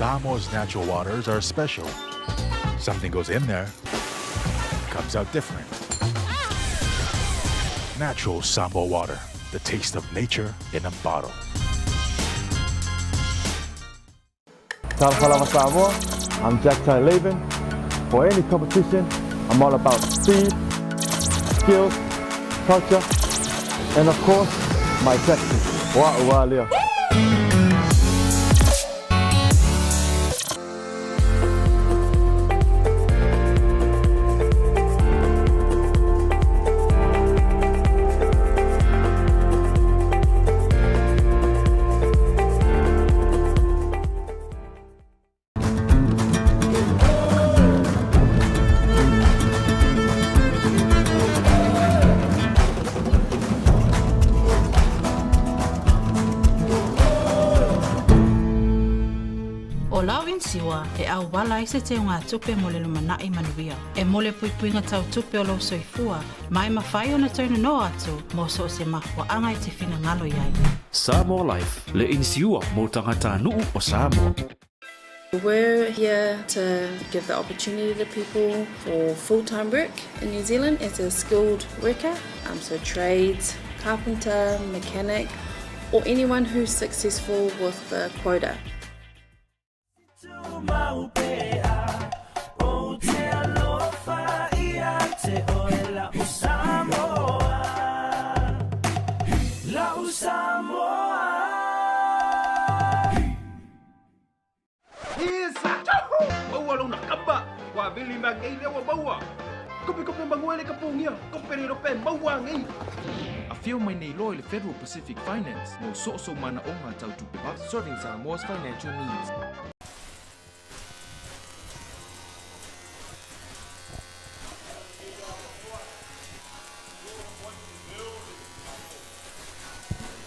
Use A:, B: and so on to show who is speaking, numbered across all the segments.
A: Samoa's natural waters are special. Something goes in there, comes out different. Natural Samoa water, the taste of nature in a bottle.
B: Talofa lava Samoa, I'm Jack Laban. For any competition, I'm all about speed, skills, culture, and of course, my taxi. Wa ua lea.
C: ʻO lau inisiua e ʻauwala ai se teugatupe mo le lumanai manuia. E mo le puipuiga tau tupe o lou soifua, ma e mafai ona toe nonoa atu mo so o se mafuaaga e te finagalo i ai.
D: Samoa Life, le inisiua mo tagatanuu o Samoa.
E: We're here to give the opportunity to people for full-time work in New Zealand as a skilled worker, um, so trades, carpenter, mechanic, or anyone who's successful with the quota.
F: Maua lona kapa, ua vili ma ngei lea ua maua. Kope kope mangoe le kapongia, kope le rope maua ngei.
G: Afio mai nei loa i le Federal Pacific Finance mo soosoo manaoga tau tupe serving Samoa's financial needs.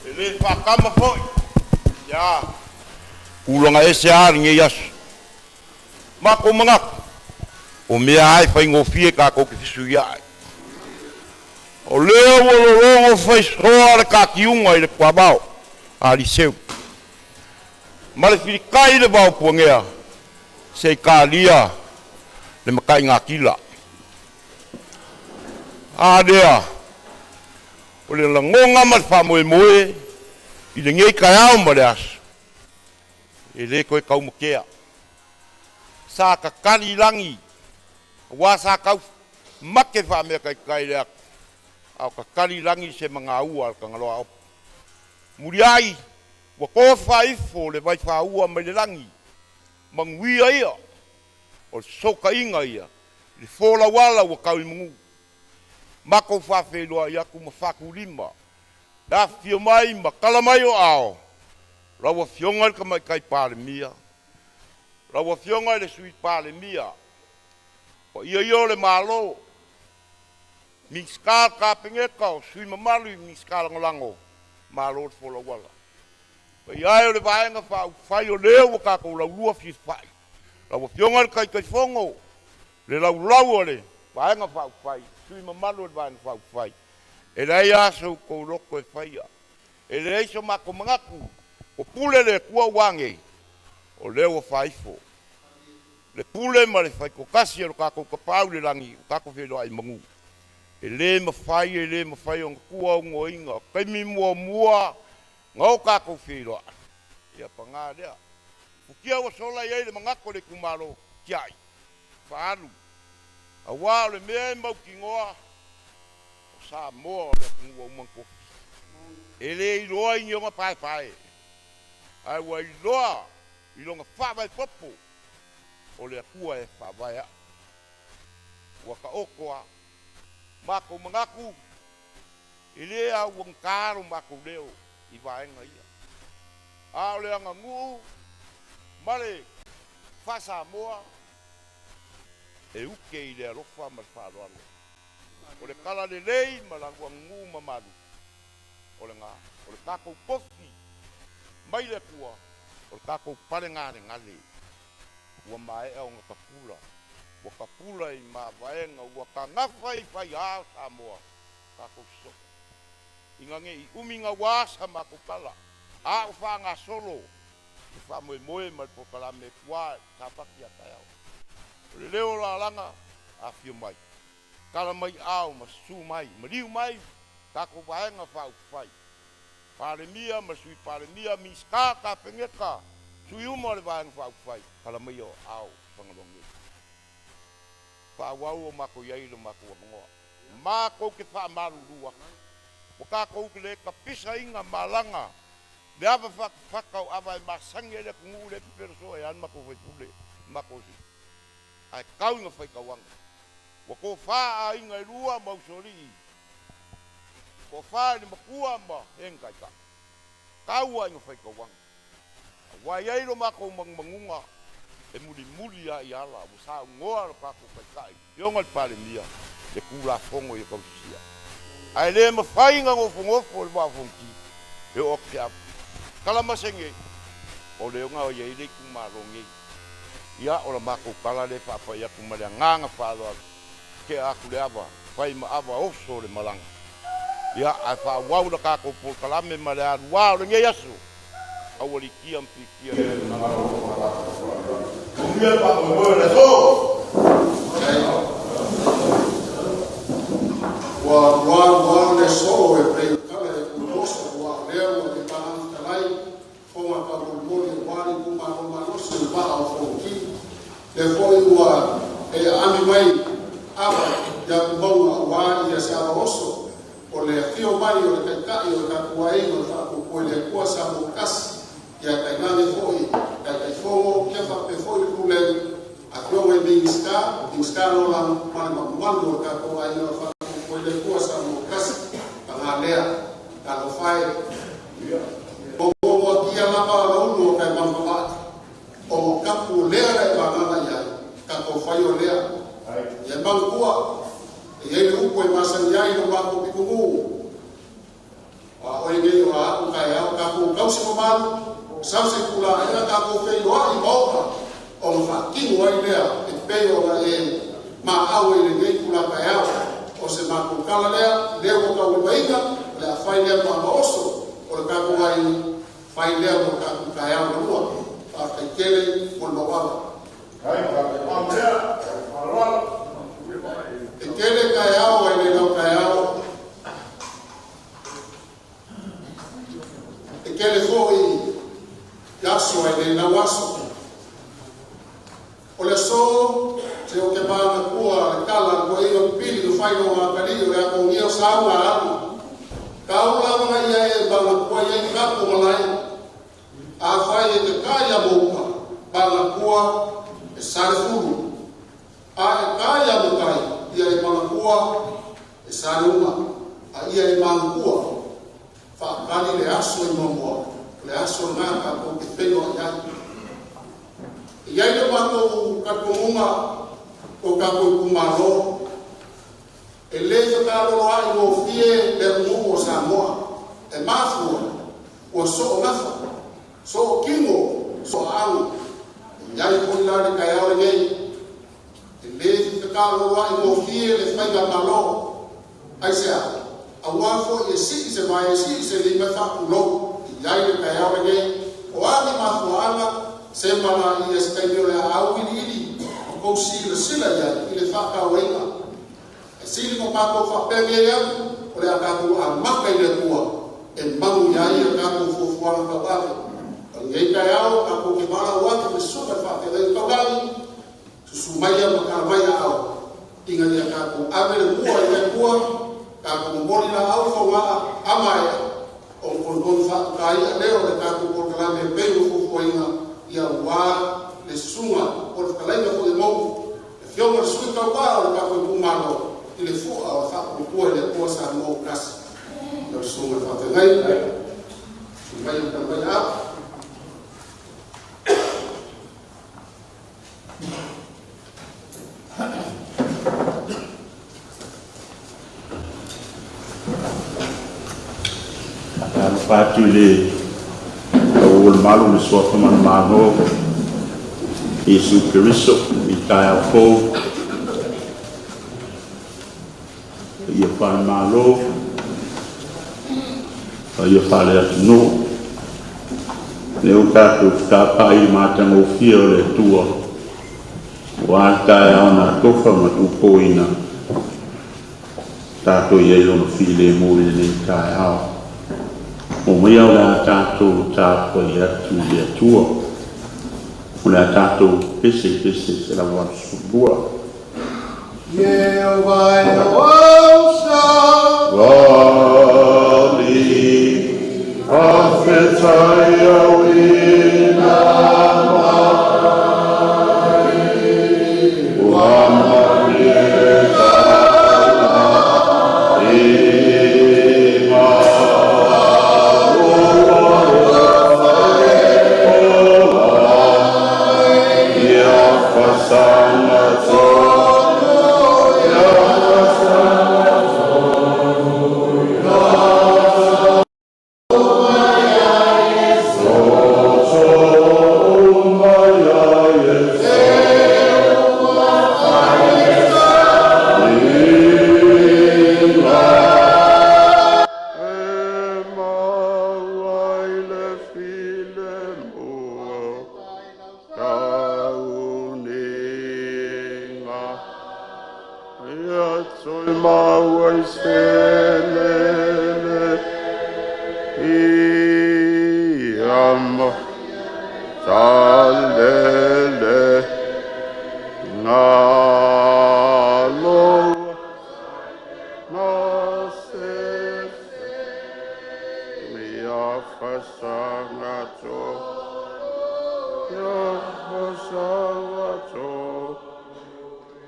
H: E lē faakama foʻi ia tulaga ese a lenei aso. Makou manatu, o mea a e faigofie tatou te fesuiaʻi. O lea ua lologo faisoa le katiuga i le puavao a Liseu ma le filikai i le vao puagea se i kalia le mataigatila. A lea, o le lagoga ma le faamoemoe i lenei taeao ma le aso, e lē toe taumatea. Sa tatali i lagi, aua sa tau mate faameataitai le atu, a o tatali i lagi se magaua a le Tagaloa Aopo. Muliai, ua tofa ifo le vaifāua mai le lagi, manuia ia, o le fesootaiga ia i le folauala ua tau i manu. Matou faafeiloai atu ma faatulima le afifio mai ma tala mai o aao lau Afioga i le Tamaitai Palemia, lau Afioga i le Sui Palemia, paia ia o le Malo, Minisita o le Kapeneta, o sui mamalu i Minisita Lagolago, malo le folauala. Paia e o le Vaega Faaupufai o lea ua tatou laulua filifai, lau Afioga i le Taitaifono, le laulau a le Vaega Faaupufai, sui mamalu o le Vaega Faaupufai, e leai lava so outou loto e faia, e leai so matou manatu, ua pule le Atua ua age, o lea ua faaifo le pule ma le faitoatasi a lo tatou Tapaau i le lagi, ua tatou feiloai i manu. E le mafai, e le mafai ona tuuaunoaina taimi muamua na o tatou feiloai, ia paga lea. Futia ua sola i ai le manatu o le itumalo, tiai, faaalu, aua o le mea e mautinoa, o Samoa o le atunuu ua uma ona tofi. E le iloa i ni ona paepae, ae ua iloa i lona faavae popo o le Atua e faavae aʻu. Ua taoto a matou manatu, e le auagata lo matou leo i vaega ia, a o le aganuu ma le faa-Samoa e uke i le alofa ma le faaaloalo. O le tala lelei ma la aganuu mamalu o le ga, o le tatou tofi mai le Atua, o le tatou palegalegale ua maea ona tapula, ua tapula i mavaega, ua tagafa i faiā o Samoa tatou sosoo. Ina ne i umi naua sa matou tala, a o faagasolo. te faamoemoe ma le polokalame e tuā i le Sapati a taeao. O le leo o lalaga, afifio mai, tala mai aao ma susu mai, maliu mai tatou Vaega Faaupufai, Palemia ma le Sui Palemia, Minisita, Kapeneta, sui uma o le Vaega Faaupufai, tala maia o aao i Fagaloa nei. Faaauau o matou i ai lo matou avanoa. Matou te faamalulu atu. Ua tatou le tapisaina malaga le ava faatafata o ava e masani ai le atunuu lea e pepelo soo ai lava le matou faipule ma matou sui. Ae tau ina faitauaga. Ua tofa aiga e lua ma usoalii, tofa i le matua ma e na taitai. Tau lava ina faitauaga. Aua e i ai lo matou manumanuga e mulimuli lava i ala ua saunoa lo tatou Taitai, Afioga i le Palemia, le Tulafono ia tausisia. Ae le mafai ona nofonofo le Vaa o Fonoti e oo atu se ava. Tala ma se nei, o le ona i ai le itumalo nei. Ia, o la matou tala lea e faapai atu ma le agaga faaaloalo, tea atu le ava, fai ma ava oso le malaga. Ia, ae faaauau la tatou polokalame ma le aluā o lenei aso, aualiitia ma piitia le Manuia le faamoemoe o le aso!
I: Ua lualuā le aso e pei o tala i Tulosa ua lea ua le paga fetalai fofoga taumolimoli aua le itumalo malosi o le Vaa o Fonoti. Lea foi ua e aami mai ava i atumauga aua ia se ava oso o le afio mai o le Taitai o le tatou aiga o le Faapuupuu i le Atua Samoa tasi, ia tainane foi Taitaifono, ia faapea foi le Pulega, afioga i Minisita, Minisita Lagolago ma le mamalu o le tatou aiga o le Faapuupuu i le Atua Samoa tasi. Paga lea, talofa e, o atia lava o ulu o kai mangawai o mo kapu lea le vagana i ai tatou fai o lea ia mangua e iai le upu e masani ai no matou pikumu a oe nei o a aku kai au tatou tausi mamalu sau se kula ena tatou feioai maoka o ma faatino ai lea e pei ona e maau ai lenei kula taeao o se matou tala lea lea ua taulimaina o le a fai lea ma oso o le tatou aiga fai lea mo le tatou taeao galua. Faafetai tele mo le mauala. E tele taeao ai le lau taeao, e tele foi aso ai le lau aso. O le aso se o te manatua le tala le toeaina pipili no fai o akali o le akogia o sauga alu. Kau lava na ia e manatua ia i kapo malai. A fai e te kai a mouka, manatua e sare fulu. A e kai a mokai, ia e manatua e sare uma. A ia e manatua, whaakali le aso i muamua, le aso ngā tātou te whenua i ai. E iai le mātou katomunga o tātou itumalo, e le whakalolo ai ngō fie le atunuu o Samoa, e mafua, ua soo gafa, soo kingo, soo ago. E iai foi la le taeao lenei, e le whakalolo ai ngō fie le whaiga malo, ai se a, aua foi e sii se vai e sii se lima whaakulou, i iai le taeao lenei, o ani mafuaanga, se mala ia se taimi o le a au ili ili, o kou sila sila ia i le whaakauaina. E sili mo mātou whaapenge atu, o le a tātou a maka i le Atua, e mangu ia ia tātou fuafuaga tauave. O lenei taeao, tātou te malau atu me suka le whaapelei taulagi, susu maia ma ka mai a ao. Inga ia tātou ave le mua i le Atua, tātou momoli la au whaungaa amaea, o konikoni whaatukai a leo le tātou polokalame e pei o fuafuaina ia wā le susuga o le fetalaiga foi e mou, le afioga le sui tauā o le tatou itumalo i le fua o le faapuapua i le Atua Samoa ua tasi. Lau susuga le faafeagai, susu mai ma tala mai aao.
J: Alofa atu i le tau o le malu le suafa manumalo Iesu Keriso i taeao fou ia falemalo, ia faale atunuu. Lea ua tatou fetapai i le matagofie o le Atua, aua le taeao na atofa ma tupoina tatou i ai Lona filemu i lenei taeao. Omaia o le a tatou tapuai atu i le Atua. O le a tatou pese i pese 182. Vali afetai au ina mai, ua malie tala i ngalo ia fasanga tonu, ia fasanga tonu mai ai E maua i le filemu tauniga Ia toe maua i se lele Ia ma talele ngalo ma se Ia fasanga to, ia fasanga to,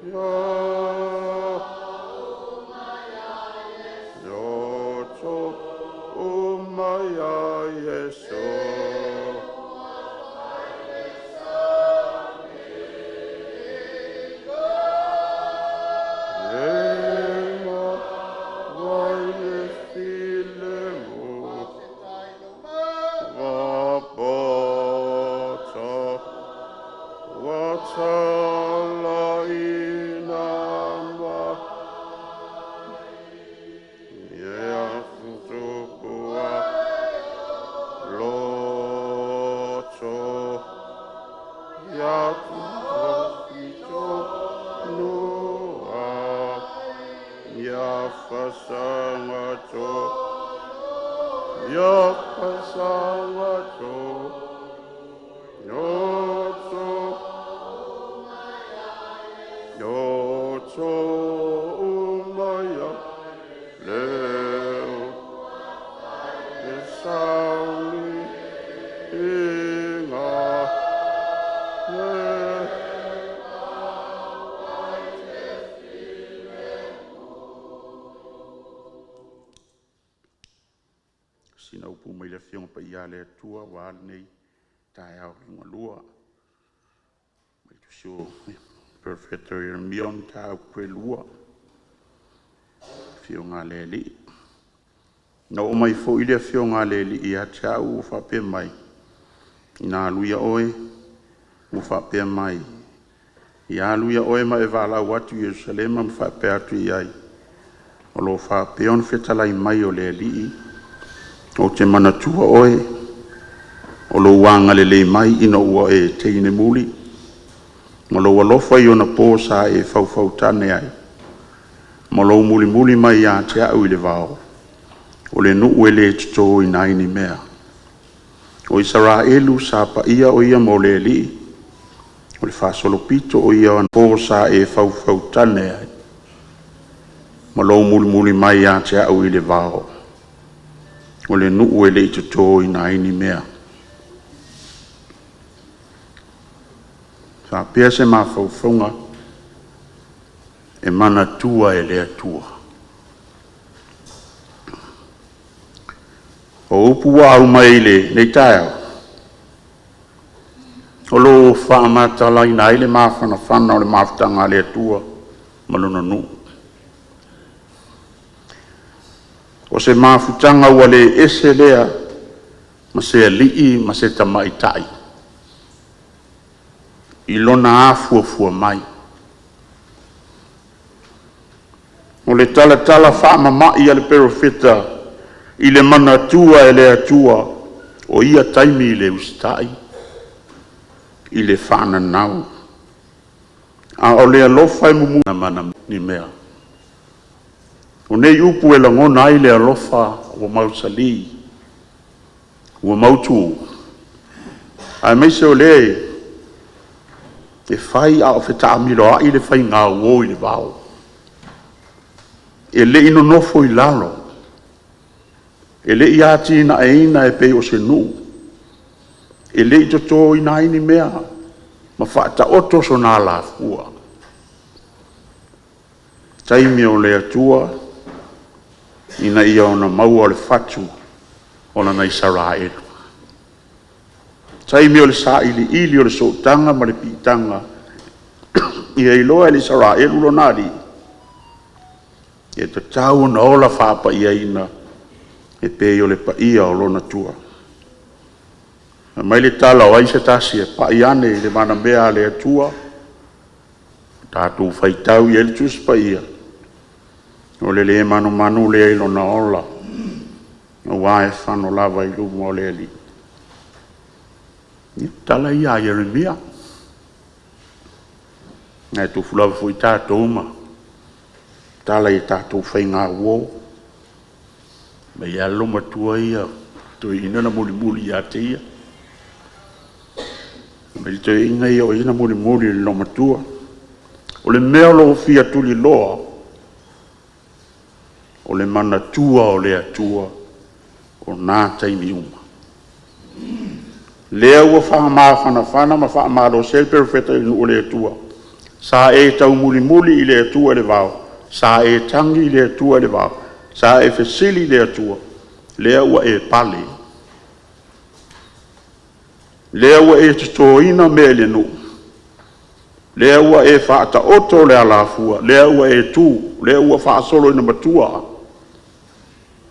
J: ia yo to umaya Yesu. Ema vai filemu Vapota watala inama Ia futukua loto Ia tufito nua Ia fasanga to Ia fasanga to Yo to Yo to umaya leo E sauni inga le Sina upu mai le Afioga Paia a le Atua ua lenei taeao liugalua. Mai tusi o Perofeta Ieremia o mataupu e lua. Afioga a le Alii. Na oo mai foi le Afioga a le Alii ia te au ua faapea mai, ina alu ia oe, ua faapea mai, ia alu ia oe ma e valaau atu i Ierusalema ma faapea atu i ai, o lo o faapea ona fetalai mai o le Alii, ou te manatua oe, o lou agalelei mai ina ua e teine muli, ma lou alofa i ona po sa e faufautane ai, ma lou mulimuli mai ia te au i le vao, o le nuu e le totoina ai ni mea. O Isaraelu sa paia o ia mo le Alii, o le faasolopito o ia po sa e faufautane ai, ma lou mulimuli mai ia te au i le vao, o le nuu e le i totoina ai ni mea. Faapea se mafaufauga e manatua e le Atua. O upu ua aumai i lenei taeao, o lo o faamatalaina ai le mafanafana o le mafutaga a le Atua ma Lona nuu. O se mafutaga ua le ese lea ma se alii ma se tamaitai i lona afuafua mai. O le talatala faamama'i a le perofeta i le manatua e le Atua. O ia taimi i le usitai i le faananau, a o le alofa e mumuna ni mea. O nei upu e lagona ai le alofa ua mausali, ua mautu, aemaise o le e fai a o fetaamiloai le faigauo i le vao. E le i nonofo i lalo, e le i atinaeina e pei o se nuu, e le i totoina ai ni mea ma faataoto sona alafua. Taimi o le Atua ina ia ono maua le fatu o lana Isaraelu. Taimi o le sailiili o le sootaga ma le piitaga ia iloa e le Isaraelu lona Alii, e tatau ona ola faapaiaina e pei o le paia o lona tua. Fai mai le tala, o ai se tasi e pai ane i le vanamea a le Atua, tatou faitau i ai le Tusi Paia, o le le manumanu lea i lona ola, aua e fano lava i luma o le Alii. Ia, o tala ia a Ieremia. Ae tofu lava foi tatou ma tala i a tatou faigauo. Fai mai lava le loomatua ia, toeaina na mulimuli ia te ia. Fai mai le toeaina ia o ia na mulimuli i le loomatua. O le mea o lo o fia tuliloa, o le manatua o le Atua o na taimi uma. Lea ua faamafanafana ma faamalosia ai le perofeta i le nuu o le Atua, sa e taumulimuli i le Atua i le vao, sa e tagi i le Atua i le vao, sa e fesili i le Atua, lea ua e pale, lea ua e totoina mea i le nuu, lea ua e faataoto le alafua, lea ua e tu, lea ua faasolo ina matua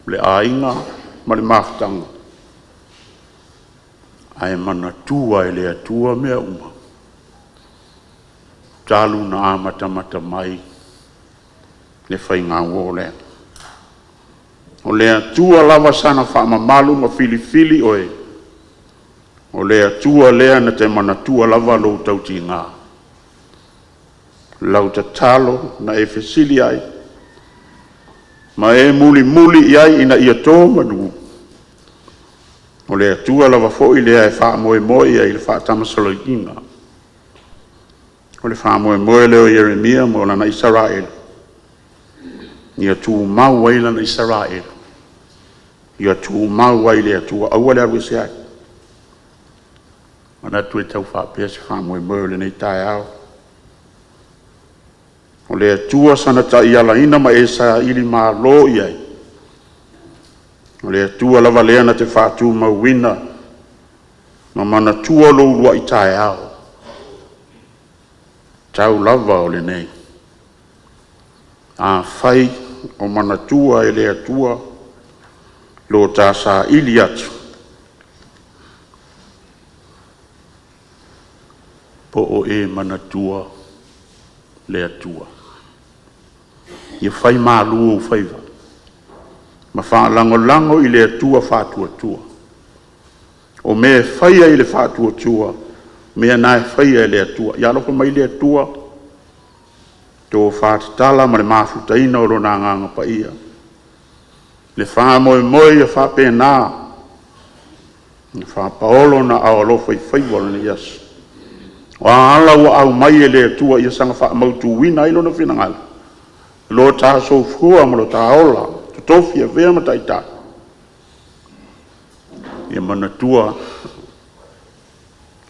J: le aiga ma le mafutaga, ae manatua e le Atua mea uma, talu ona amatamata mai le faigauo lea. O le Atua lava sana faamamalu ma filifili oe, o le Atua lea na te manatua lava lou tautiga, lau tatalo na e fesili ai ma e mulimuli i ai ina ia to manu, o le Atua lava foi lea e faamoemoe i ai le faatamasoaliiga. O le faamoemoe lea o Ieremia mo lana Isaraelu, ia tumau ai lana Isaraelu, ia tumau ai i le Atua, aua le alu ese ai. E manatu e tau faapea se faamoemoe o lenei taeao. O le Atua sana taialaina ma e sailimalo i ai, o le Atua lava lea na te faatumauina ma manatua lou uluai taeao, tau lava o lenei. Afai o manatua e le Atua lo ta saili atu, po o e manatua le Atua. Ia fai malu ou faiva ma faalagolago i le Atua faatuatua. O mea e faia i le faatuatua, o mea na e faia e le Atua. Ia alofa mai le Atua, tofa tatala ma le mafutaina o Lona Agaga Paia. Le faamoemoe ia faapena ona faapaolo ona aao alofa i faiva o lenei aso. O a ala ua aumai e le Atua ia saga faamautuina ai Lona finagalo, lo ta soifua ma lo ta ola, totofi e avea ma taitai, ia manatua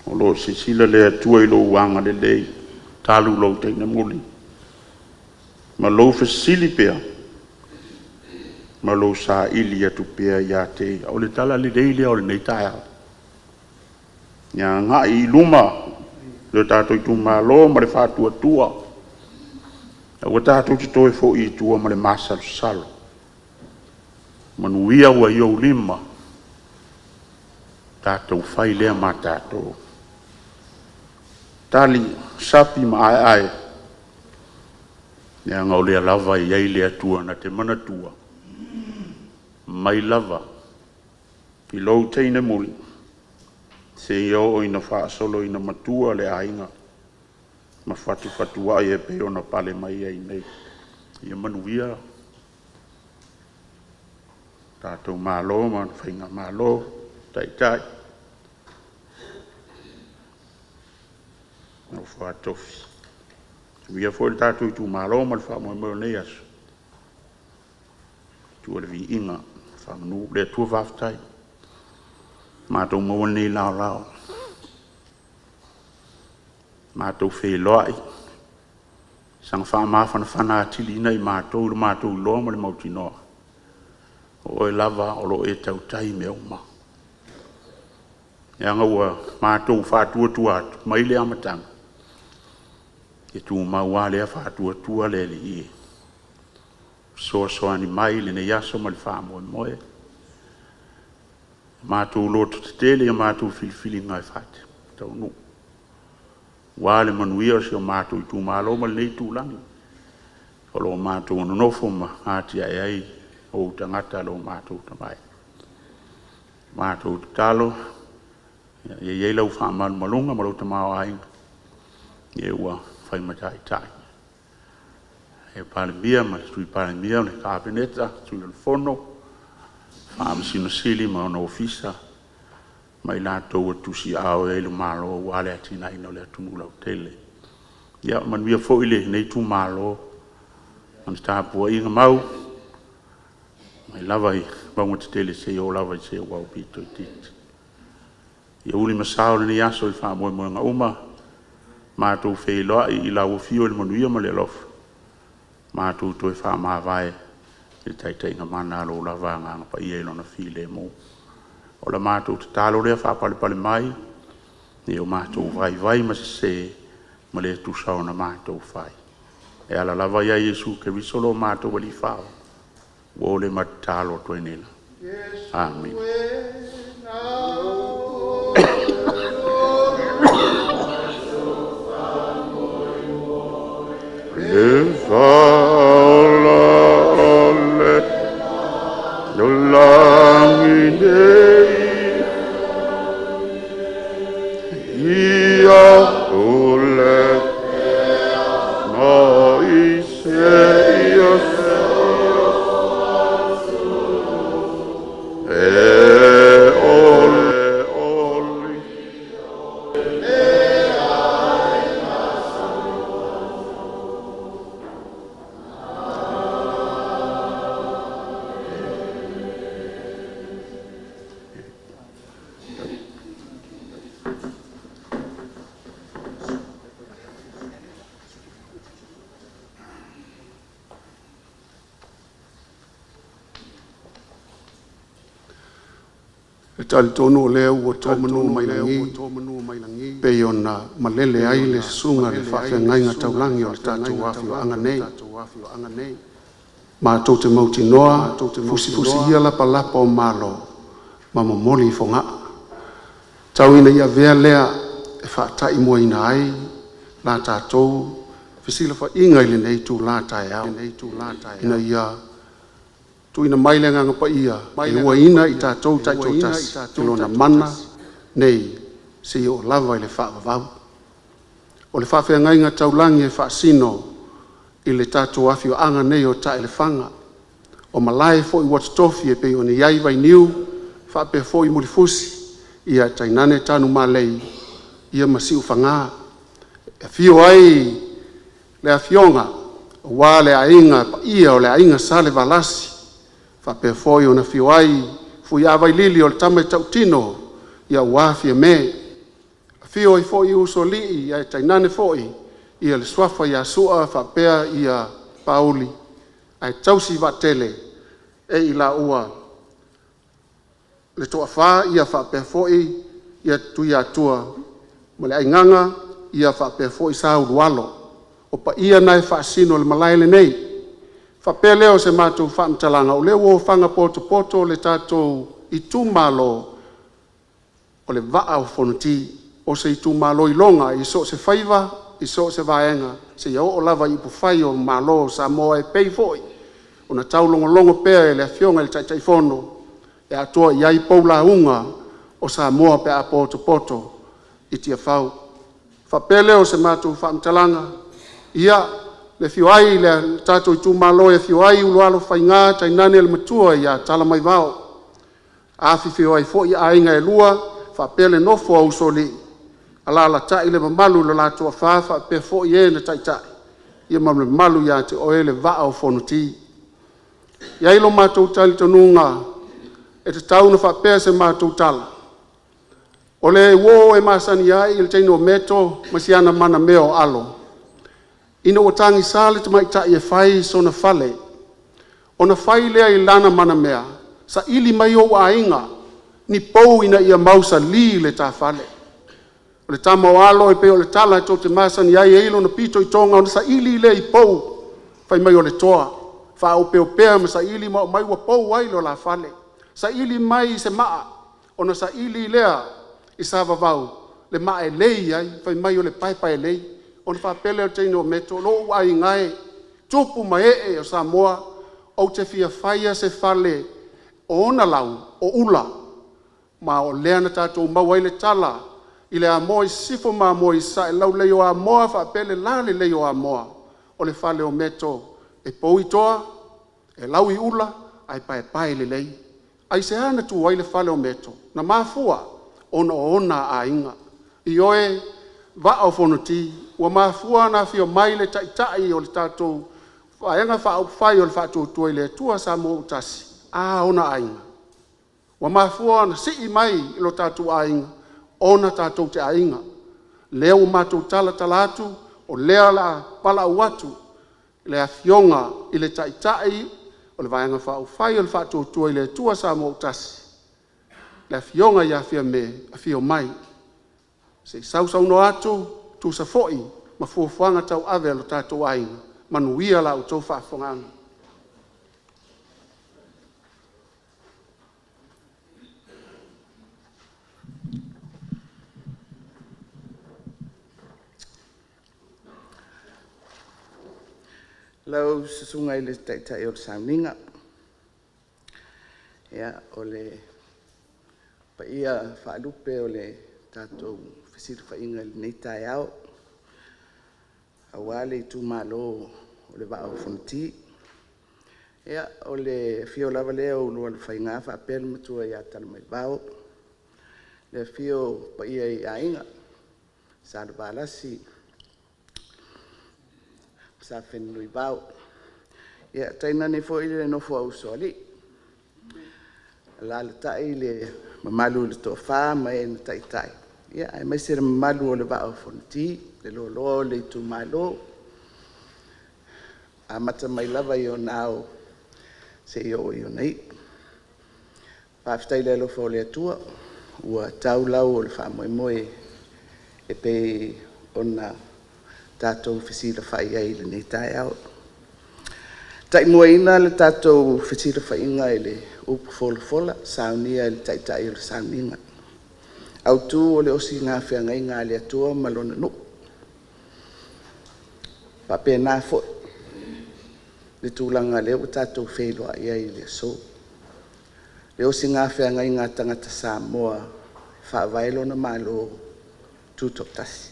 J: o lo o silasila le Atua i lou agalelei talu lou tainamuli ma lou fesili pea ma lou saili atu pea ia te Ia. O le tala lelei lea o lenei taeao, ia agai i luma lo tatou itumalo ma le faatuatua, aua tatou te toe foi i tua ma le masalosalo. Manuia ua i ou lima, tatou fai lea ma tatou. Tali sapi ma aeae, leaga o lea lava e i ai le Atua na te manatua mai lava. I lou teine muli, seia oo ina faasolo ina matua le aiga ma fatufatuai e pei ona pale mai ai nei. Ia manuia tatou Malo ma Faigamalo, Taitai, nofo a tofi. Manuia foi le tatou itumalo ma le faamoemoe o lenei aso. Atua le viiga faamanu. Le Atua faafetai, ua matou maua lenei laolao, matou feiloai, saga faamafanafana atili ai matou i lo matou iloa ma le mautinoa, o Oe lava o lo o e tautai i mea uma. Leaga ua matou faatuatua atu mai le amataga, e tumau lava lea faatuatua le Alii e. Fesoasoani mai i lenei aso ma le faamoemoe. Matou lototetele i a matou filifiliga e taunuu aua le manuia o si o matou itumalo ma lenei itulagi o lo o matou nonofo ma atiae ai ou tagata lo matou tamai. Matou tatalo, ia i ai lau faamalumaluga ma lou tamaoaiga i e ua fai ma taitai, le Palemia ma le Sui Palemia, le Kapeneta, Sui o le Fono, Faamasino Sili ma ona Ofisa ma i latou ua tusiaao i ai le Malo aua le atiaeina o le atunuu lautele. Ia manuia foi lenei itumalo i lana tapuaiga mau mai lava i mauga tetele seia oo lava i se ua aupito itiiti. Ia uli ma sao lenei aso i faamoemoega uma, matou feiloai i lau afio i le manuia ma le alofa, matou toe faamavae i le taitaiga mana a Lou lava Agaga Paia i Lona filemu. O le matou tatalo lea, faapalepale mai ne i o matou vaivai ma sese ma le tusa ona matou fai, e ala lava ia Iesu Keriso lo matou Alii Faaola ua o le ma tatalo atu ai nei lava. Amene. Le faaola o le lagi nei, ia pule mai seia e ole oli.
I: E talitonu o lea ua to manu mai lagi pei ona malele ai le susuga i le faafeagaiga taulagi o le tatou afioaga nei. Matou te mautinoa, fusifusi ia lapalapa o malo ma momoli i Fogaa. Tau ina ia avea lea e faataimuaina ai la tatou fesilafaiga i lenei itula taeao, ina ia tuuina mai le Agaga Paia e uaina i tatou taitoatasi i Lona Mana nei seia oo lava i le faavavau. O le faafeagaiga taulagi e faasino i le tatou afioaga nei o Taelefaga, o malae foi ua totofi e pei ona i ai Vainiu faapea foi Mulifusi, ae tainane Tanumalei ma Siufaga. E afio ai le afioga aua le aiga paia o le aiga Salevalasi, faapea foi ona afio ai Fuiavailili o le tama e tautino aua Fiame. Afio ai foi Usoalii ae tainane foi le suafa ia Sua faapea Apauli ae tausi vaatele e i laua le toafa faapea foi Tuiatua ma le Aigaga faapea foi Saulualo. O paia na e faasino i le malae lenei. Ona faapea lea o se matou faamatalaga, o lea ua ofaga potopoto le tatou itumalo o le Vaa o Fonoti. O se itumalo iloga i so o se faiva i so o se vaega seia oo lava i upufai o Malo o Samoa e pei foi ona taulogologo pea i le Afioga i le Taitaifono. e atoa i ai pou lauga o Samoa pe a potopoto i Tiafau. Ona faapea lea o se matou faamatalaga, ia, le afio ai o le tatou itumalo e afio ai Ulualofaiga tainane le Matua ia Talamaivao, afifio ai foi Aiga e Lua faapea le nofo a Usoalii, alaalatai le mamalu i le la Toafa faapea foi e na taitai ma le mamalu ia te oe le Vaa o Fonoti. E i ai lo matou talitonuga e tatau ona faapea se matou tala, o le uo e masani ai le teine o Meto ma si ana manamea o Alo, ina ua tagisa le tamaitai e fai sona fale, ona fai lea i lana manamea, saili mai ou aiga ni pou ina ia mausali le ta fale. O le tama o Alo e pei o le tala tou te masani ai, e i ai lona pitoitoga ona saili lea i pou fai mai o le toa, faaopeopea ma saili ma aumai ua pou ai lo la fale. Saili mai se maa ona saili lea i savavau le maa e lei ai, fai mai o le paepaelei. Ona faapea lea o le teine o Meto, lou aiga e, tupu ma ee o Samoa, ou te fia faia se fale o ona lau o ula, ma o lea na tatou maua ai le tala i le Amoa i Sisifo ma Amoa i Sasae, le laulelei o Amoa faapea le lalelei o Amoa, o le fale o Meto e pou i toa, e lau i ula ae paepae lelei. Aisea na tu ai le fale o Meto? Na mafua ona o ona aiga. Ioe, Vaa o Fonoti, ua mafua ona afio mai le Taitai o le tatou Vaega Faaupufai o le Faatuatua i le Atua Samoa ua Tasi, a ona aiga? Ua mafua ona sii mai i lo tatou aiga ona tatou te aiga. Lea ua matou talatala atu o lea o le a valaau atu le Afioga i le Taitai o le Vaega Faaupufai o le Faatuatua i le Atua Samoa ua Tasi, le Afioga ia Fiame, afio mai se i sausaunoa atu e tusa foi ma fuafuaga tauave a lo tatou aiga. Manuia la outou faafofogaaga.
J: Lau Susuga i le Taitai o le Sauniga, o le paia faalupe o le tatou fesilafaiga i lenei taeao aua le itumalo o le Vaa o Fonoti. Ia, o le afio lava lea o Ulualofaiga faapea le Matua ia Talamaivao, le afio o paia i Aiga, Salevalasi, Sa Fenunuivao, tainane foi le nofo a Usoalii, alaalatai le mamalu i le Toafa ma e na taitai, aemaise le mamalu o le Vaa o Fonoti, le loaloa o le itumalo, amata mai lava i ona ao seia oo i ona iu. Faafetai i le alofa o le Atua ua tau lau o le faamoemoe e pei ona tatou fesilafai ai i lenei taeao. E taimuaina le tatou fesilafaiga i le upu folafola saunia e le Taitai o le sauniga autu o le osiga feagaiga a le Atua ma Lona nuu. E faapena foi le tulaga lea ua tatou feiloai ai i le aso, le osigafeagaiga a tagata Samoa e faavae lona Malo Tutoatasi.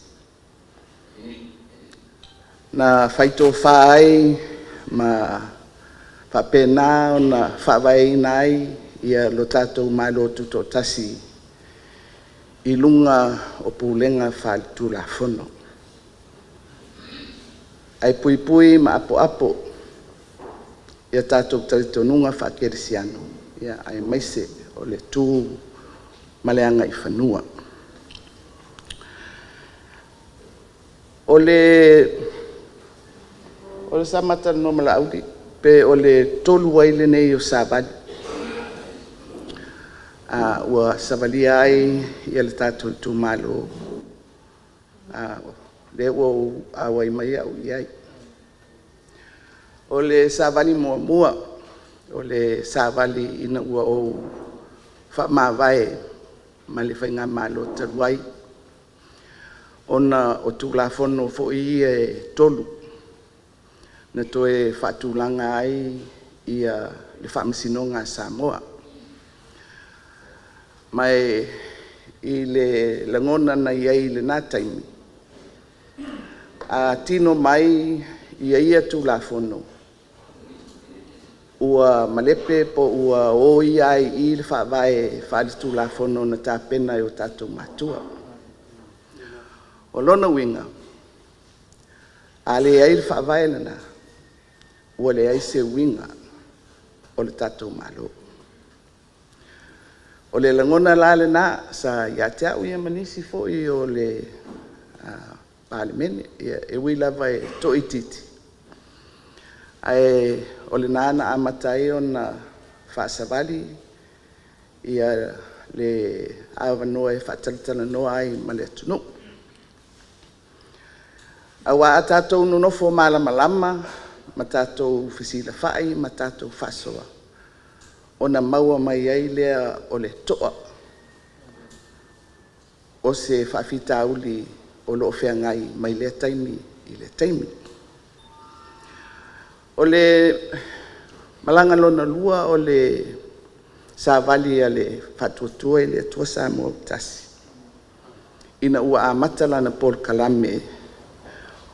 J: Na faitofa ai ma faapena ona faavaeina ai lo tatou Malo Tutoatasi i luga o pulega faale-Tulafono, ae puipui ma apoapo i a tatou talitonuga faakerisiano aemaise o le tu ma le agaifanua. O le sa ma talanoa ma Laauli, pe o le tolu ai lenei o Savali ua savalia ai le tatou itumalo, lea ua ou auai mai au i ai. O le Savali muamua, o le savali ina ua ou faamavae ma le faigamalo talu ai ona o Tulafono foi ia e tolu na toe faatulaga ai le Faamasinoga a Samoa.
K: Ma i le lagona na i ai i lena taimi, a tino mai ia Tulafono, ua malepe po ua oia ai i i le Faavae faale-Tulafono na tapena e o tatou matua. O lona uiga, a leai le Faavae lena, ua leai se uiga o le tatou Malo. O le lagona la lena sa ia te au ma nisi foi o le Palemene, e ui lava e toaitiiti, ae o lena na amata ai ona faasavali le avanoa e faatalatalanoa ai ma le atunuu. Aua a tatou nonofo malamalama ma tatou fesilafai ma tatou faasoa, ona maua mai ai lea o le toa o se faafitauli o lo o feagai mai lea taimi i lea taimi. O le malaga lona lua o le Savali a le Faatuatua i le Atua Samoa ua Tasi ina ua amata lana polokalame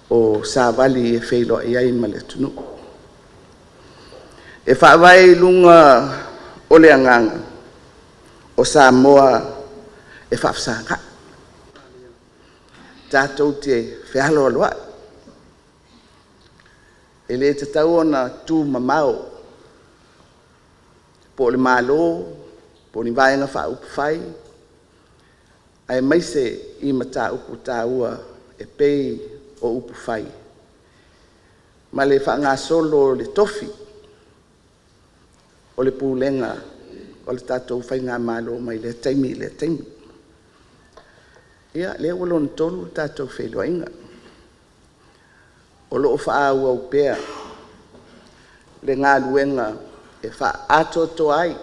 K: o Savali e feiloai ai ma le atunuu. E faavae i luga o le agaga o Samoa e faafesagaai, tatou te fealoaloai, e le tatau ona tumamao po o le Malo po o ni Vaega Faaupufai, aemaise i mataupu taua e pei o upufai ma le faagasolo o le tofi o le pulega o le tatou faigamalo mai lea taimi i lea taimi. Ia, lea ua lona tolu le tatou feiloaiga, o lo o faaauau pea le galuega e faaatoatoa ai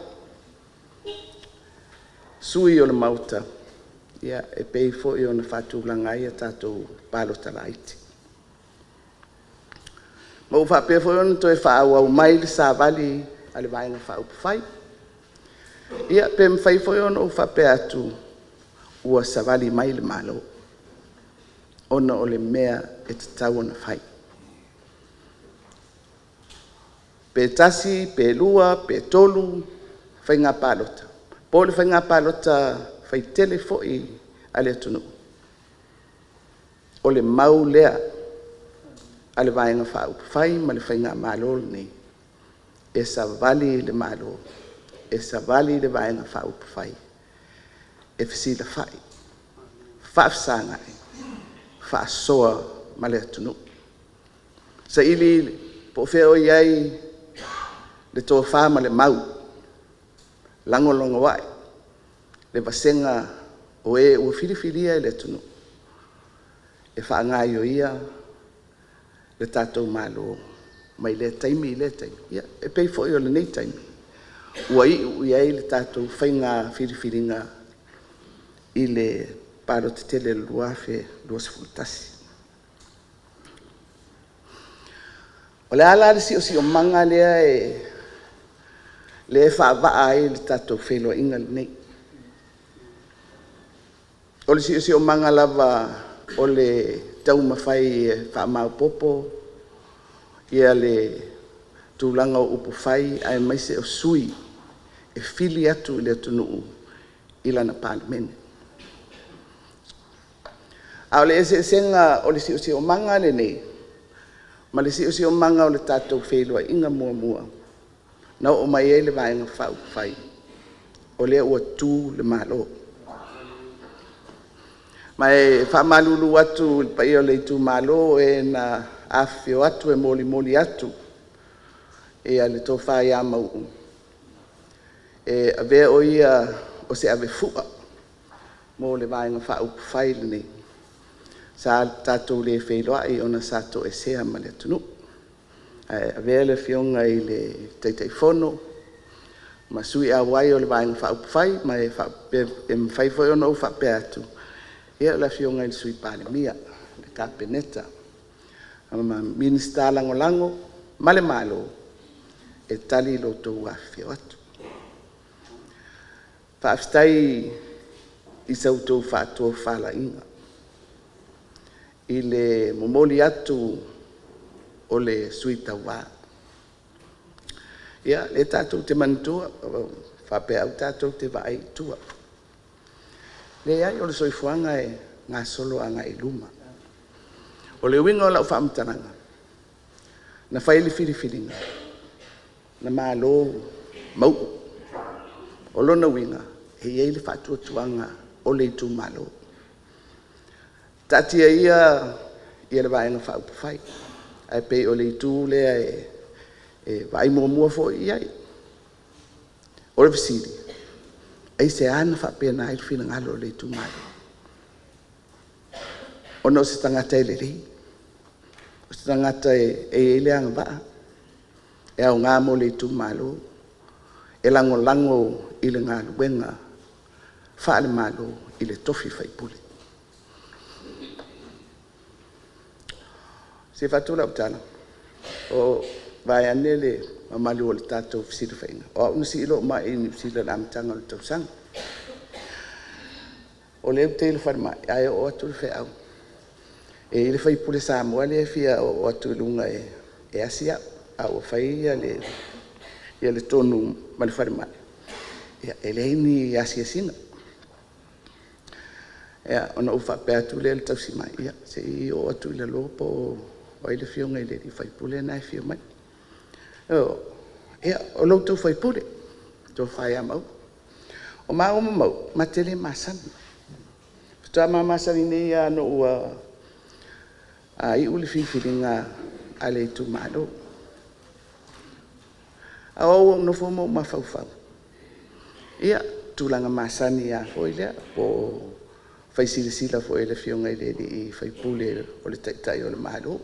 K: sui usufono o le Maota e pei foi ona faatulaga ai a tatou palota laiti. Ma ua faapea foi ona toe faaauau mai le Savali a le Vaega Faaupufai. Ia, pe mafai foi ona ou faapea atu, ua savali mai le Malo ona o le mea e tatau ona fai. Pe tasi pe lua pe tolu faiga palota, po o le faiga palota faitele foi a le atunuu, o le mau lea a le Vaega Faaupufai ma le faigamalo lenei, e savali le Malo, e savali le Vaega Faaupufai e fesilafai, faafesagai, faasoa ma le atunuu. Saili po o fea o i ai le tofa ma le mau, lagolagoai le vasega o e ua filifilia e le atunuu e faagaoioia le tatou Malo mai lea taimi i lea taimi, ia e pei foi o lenei taimi ua iu i ai le tatou faiga filifiliga i le palota tele o le 2021. O le a la le siosiomaga lea e faavaa ai le tatou feiloaiga lenei? O le siosiomaga lava o le taumafai e faamaopoopo le tulaga o upufai aemaise o sui e fili atu e le atunuu i lana Palemene. A o le eseesega o le siosiomaga lenei ma le siosiomaga o le tatou feiloaiga muamua na oo mai ai le Vaega Faaupufai, o lea ua tu le Malo. Ma e faamalulu atu i le paia o le itumalo, o e na afifio atu e molimoli atu le tofa ia Mauu, e avea o ia o se avefua mo le Vaega Faaupufai lenei, sa tatou le feiloai ona sa toesea ma le atunuu. Ae avea le Afioga i le Taitaifono ma sui auai o le Vaega Faaupufai, ma e mafai foi ona ou faapea atu, ia o le Afioga i le Sui Palemia, le Kapeneta ma Minisita Lagolago ma le Malo e tali lo outou afifio atu. Faafetai i sa outou faatofalaiga i le momoli atu o le sui tauva. Ia, lea tatou te manatua, faapea aua tatou te vaai i tua. Leai, o le soifuaga e gasolo agai i luma. O le uiga o lau faamatalaga, na fai le filifiliga na malo Mauu. O lona uiga, e i ai le faatuatuaga o le itumalo. Taatia ia le Vaega Faaupufai, ae pei o le itu lea e vaai muamua foi i ai. O le fesili; aisea na faapena ai le finagalo o le itumalo? Ona o se tagata e lelei, o se tagata e i ai le agavaa e aoga mo le itumalo, e lagolago i le galuega faale-Malo i le tofi faipule. Se i avatu lau tala, vaeane le mamalu o le tatou fesilafaiga, o au na sii lou mai i Niu Sila i le amataga o le tausaga. O lea ou te i le falemai ae oo atu le feau, e i ai le sui usufono Samoa lea e fia oo atu i luga e asi au, a ua fai le tonu ma le falemai, e leai ni asiasiga. Ia, ona ou faapea atu lea i le tausimai, ia se i oo atu i lalo po o ai le afioga i le sui usufono lena e afio mai. Ia, o lo outou sui usufono, le Tofa ia Mauu. O maua ma Mauu, ma te le masani. Faatoa ma masani nei lava ina ua iu le filifiliga a le itumalo. Ae o au ua ou nofo ma ou mafaufau, ia, tulaga masani lava foi lea, po o fai silasila foi i le Afioga i le sui usufono o le Taitai o le Malo,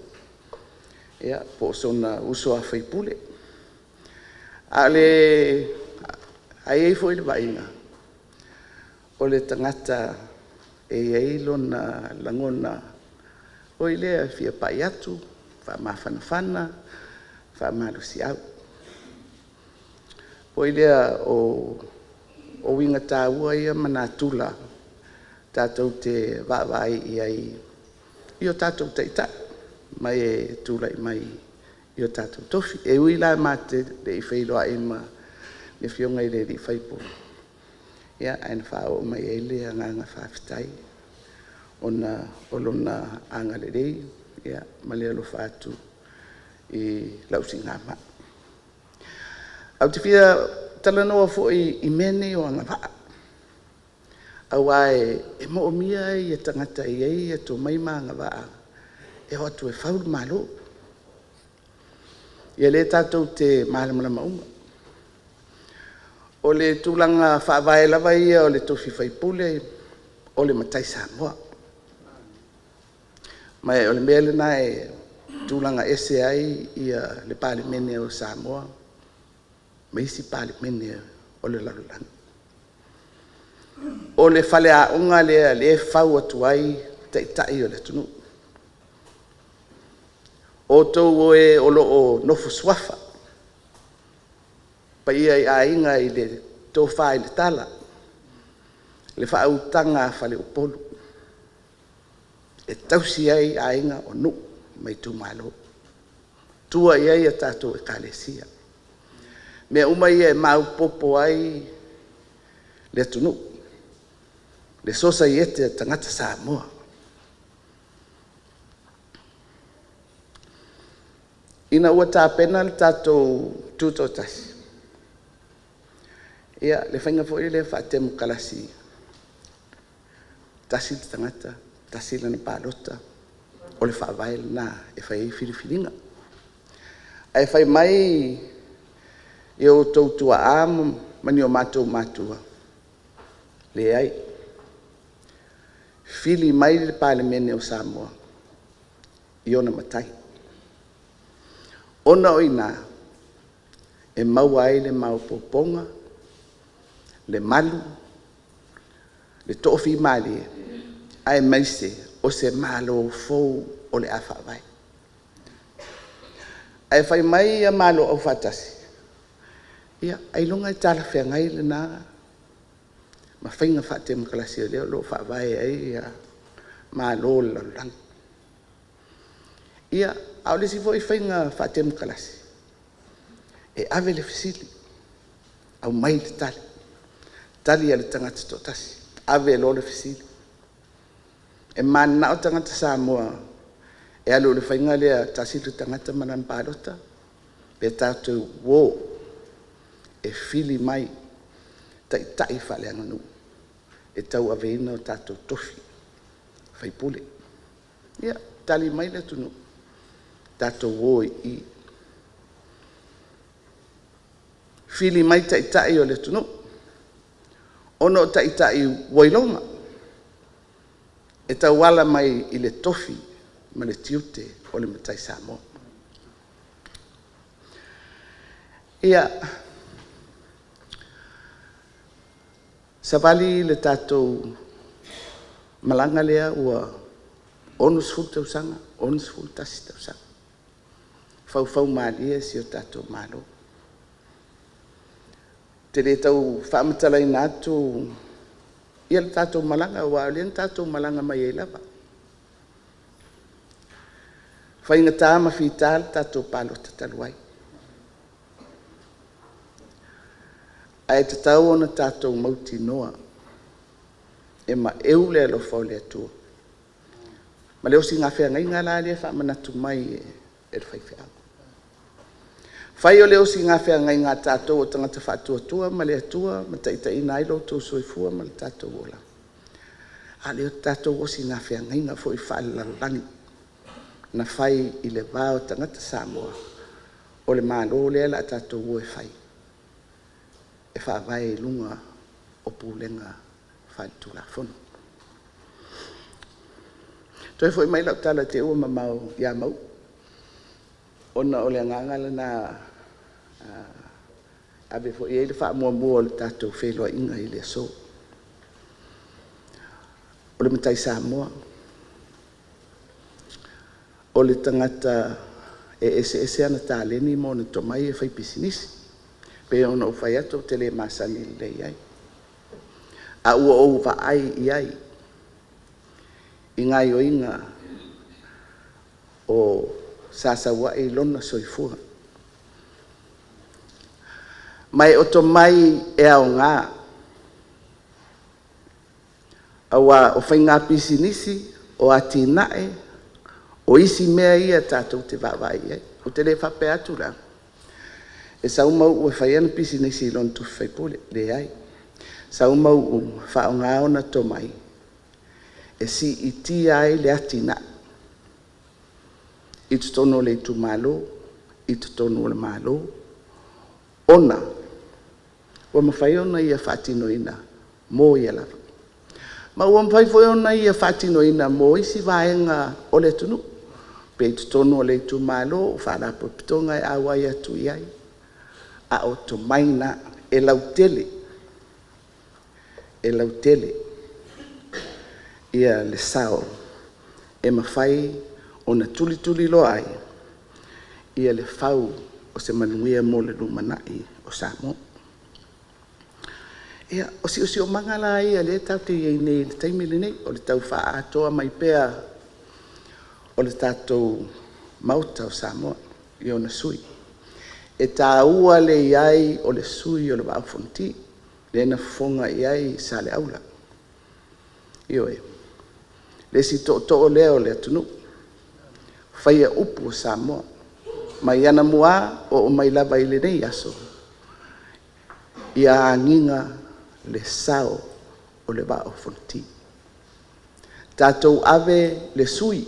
K: ia, po o sona uso a sui usufono. Ae i ai foi le vaaiga, o le tagata e i ai lona lagona foi lea e fia pai atu, faamafanafana, faamalosiau. Foi lea o uiga taua ia ma natura tatou te vaavaai i ai i o tatou taitai ma e tulai mai i o tatou tofi. E ui la ma te le i feiloai ma le Afioga i le sui usufono, ae na faaoo mai ai le agaga faafetai ona o lona agalelei ma le alofa atu i lau siigamai. Ae ou te fia talanoa foi i mea nei o agavaa, aua e moomia tagata e i ai tomai ma agavaa e o atu e fau le Malo. Ia lea tatou te malamalama uma. O le tulaga faavae lava ia o le tofi faipule, o le matai Samoa. Ma o le mea lena e tulaga ese ai le Palemene o Samoa ma isi Palemene o le lalolagi. O le faleaoga lea o lea e fau atu ai Taitai o le atunuu. O outou e o lo o nofo suafa, le paia i Aiga i le Tofa i le Tala, le faautaga a Faleupolu e tausi ai aiga o nuu ma itumalo, tua i ai a tatou Ekalesia. O mea uma ia e maopoopo ai le atunuu, le sosaiete a tagata Samoa. Ina ua tapena le tatou Tutoatasi, ia, le faiga foi lea faatemokarasi, tasi le tagata tasi lana palota, o le faavae lena e fai ai filifiliga. Ae fai mai outou tuaa ma ni o matou matua, leai, fili mai le Palemene o Samoa i ona matai, ona o i ina e maua ai le maopoopoga, le malu, le toafimalie, aemaise o se Malo fou o le a faavae. Ae fai mai Malo Aufaatasi, ia ailoga e talafeagai lena. ma faiga faatemokarasi o lea o lo o faavae ai Malo o le lalolagi. Ia, a o le isi foi faiga faatemokarasi, e ave le fesili aumai le tali, tali a le tagata e toatasi, ave loa le fesili. E mananao tagata Samoa e alu i le faiga lea e tasi le tagata ma lana palota pe tatou o e fili mai taitai faaleaganuu e tauaveina o tatou tofi faipule. Ia, tali mai le atunuu, tatou o i i. Fili mai taitai o le atunuu ona o taitai ua iloga e tauala mai i le tofi ma le tiute o le matai Samoa. Ia, savali le tatou malaga lea ua 60 tausaga, 61 tausaga, faufaumalie si o tatou Malo. Ou te le tau faamatalaina atu le tatou malaga aua o lea na tatou malaga mai ai lava. E faigata ma fita le tatou palota talu ai, ae tatau ona tatou mautinoa e maeu le alofa o le Atua ma le osi feagaiga la lea e faamanatu mai e le faifeau. Fai o le osi feagaiga a tatou o tagata faatuatua ma le Atua ma taitaiina ai lo outou soifua ma lo tatou ola, a o le tatou osi feagaiga foi faalelalolagi na fai i le va o tagata Samoa, o le Malo lea o le a tatou o e fai, e faavae i luga o pulega faale-Tulafono. Toe foi mai lau tala i te i ua mamao ia Mauu, ona o le agaga lena e ave foi i ai le faamuamua o le tatou feiloaiga i le aso. O le matai Samoa, o le tagata e eseese ana taleni ma ona tomai e faipisinisi. E pei ona ou fai atu ou te le masani lelei ai, ae ua ou vaai i ai i gaoioiga o sa sau ai lona soifua. Ma o tomai e aoga aua o faiga pisinisi, o atinae, o isi mea ia tatou te vaavaai i ai. Ou te le faapea atu la, e sau Mauu e fai ana pisinisi i lona tofi faipule, e leai. Sau Mauu e faaaoga ona tomai e siitia ai le atinae i totonu o le itumalo, i totonu o le Malo, ona ua mafai ona ia faatinoina mo ia lava, ma ua mafai foi ona ia faatinoina mo isi vaega o le atunuu, pe i totonu o le itumalo, o faalapotopotoga e auai atu i ai, a o tomai na e lautele, e lautele le sao e mafai ona tulituliloa ai le fau o se manuia mo le lumanai o Samoa. Ia, o siosiomaga la ia o lea tatou te i ai nei i le taimi lenei, o le tau faaatoa mai pea o le tatou Maota o Samoa i ona sui usufono. E taua le i ai o le sui usufono o le Vaa o Fonoti, lea na fofoga i ai Saleaula. Ioe. Le isi tootoo lea o le atunuu, faia upu o Samoa mai anamua oo mai lava i lenei aso, ia agiga le sao o le Vaa o Fonoti. Tatou ave le sui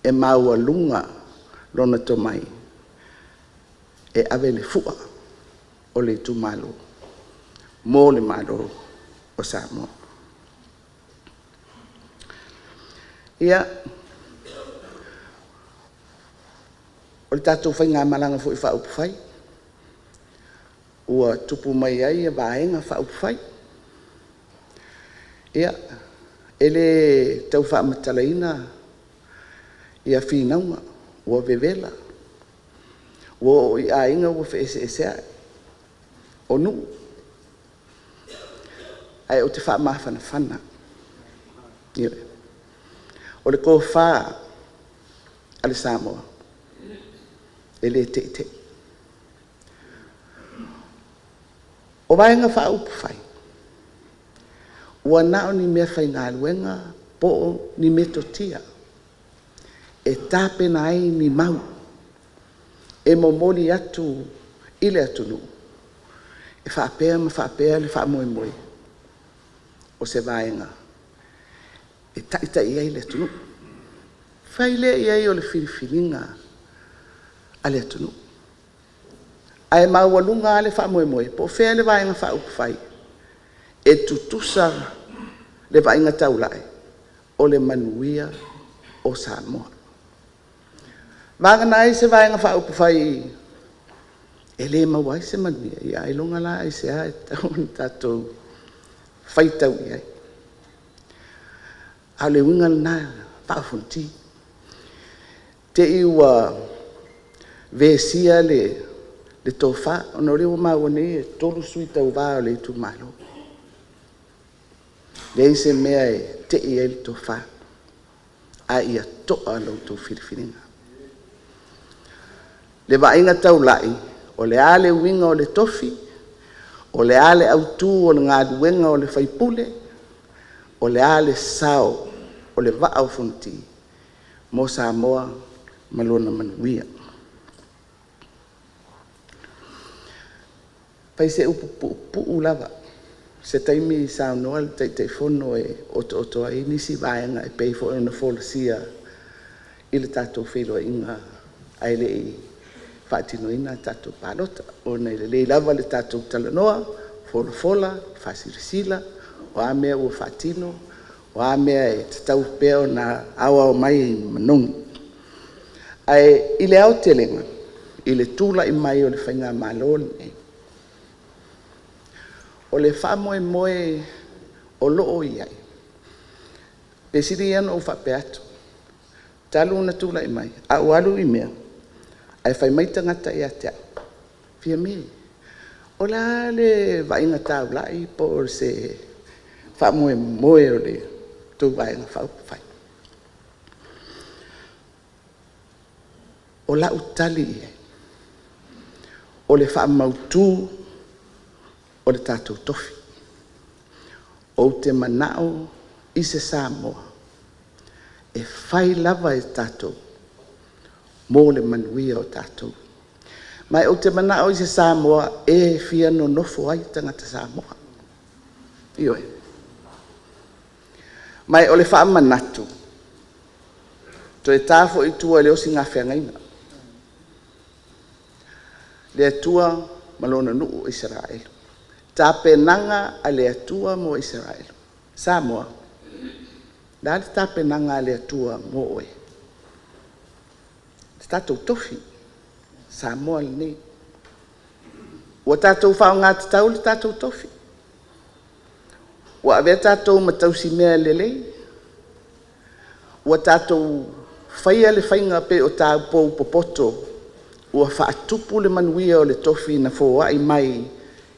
K: e maualuga lona tomai e ave le fua o le itumalo mo le Malo o Samoa. Ia, o le tatou faigamalaga foi faaupufai ua tupu mai ai Vaega Faaupufai. Ia, e le tau faamatalaina finauga ua vevela, ua oo i aiga ua feeseeseai, o nuu. Ae ou te faamafanafana. Ioe. O le tofa a le Samoa, e le teitei. O Vaega Faaupufai, ua na o ni meafaigaluega po o ni metotia e tapena ai ni mau e momoli atu i le atunuu e faapea ma faapea le faamoemoe o se vaega e taitai ai le atunuu. Fai lea i ai o le filifiliga a le atunuu, ae maualuga lava le faamoemoe po o fea le Vaega Faaupufai e tutusa le vaaiga taulai o le manuia o Samoa. Vagana ai se Vaega Faaupufai e le maua ai se manuia, ia ailoga la aisea e tatau ona tatou faitau i ai? A o le uiga lena Vaa o Fonoti, te i ua vesia le tofa, ona o lea ua maua nei e 3 sui tauva o le itumalo. E leai se mea e tei ai le tofa, a ia to'a la outou filifiliga. Le vaaiga taulai, o le a le uiga o le tofi, o le a le autu o le galuega o le sui usufono, o le a le sao o le Vaa o Fonoti mo Samoa ma lona manuia. E fai se upu puupuu lava, o se taimi saunoa le Taitaifono e otooto ai nisi vaega e pei foi ona folasia i le tatou feiloaiga ae le i faatinoina a tatou palota, ona e lelei lava le tatou talanoa, folafola, faasilasila, o a mea ua faatino, o a mea e tatau pea ona aoao mai i manogi. Ae i le aotelega i le tulai mai o le faigamalo lenei, o le faamoemoe o lo o i ai, pei e sili ia ona ou faapea atu, talu ona tulai mai, a ou alu i mea ae fai mai tagata ia te au, “Fiame, o le a le vaaiga taulai po o se faamoemoe o le tou Vaega Faaupufai?” O lau tali i ai, o le faamautu o le tatou tofi. Ou te manao i se Samoa e fai lava e tatou mo le manuia o tatou. Ma ou te manao i se Samoa e fia nonofo ai tagata Samoa. Ioe. Ma o le faamanatu, toe ta foi i tua i le osi feagaiga, le Atua ma Lona nuu o Isaraelu, tapenaga a le Atua mo Isaraelu. Samoa, o le a le tapenaga a le Atua mo oe? Le tatou tofi, Samoa lenei. Ua tatou faaaoga tatau le tatou tofi? Ua avea tatou ma tausimea lelei? Ua tatou faia le faiga pei o taupou popoto ua faatupu le manuia o le tofi na foai mai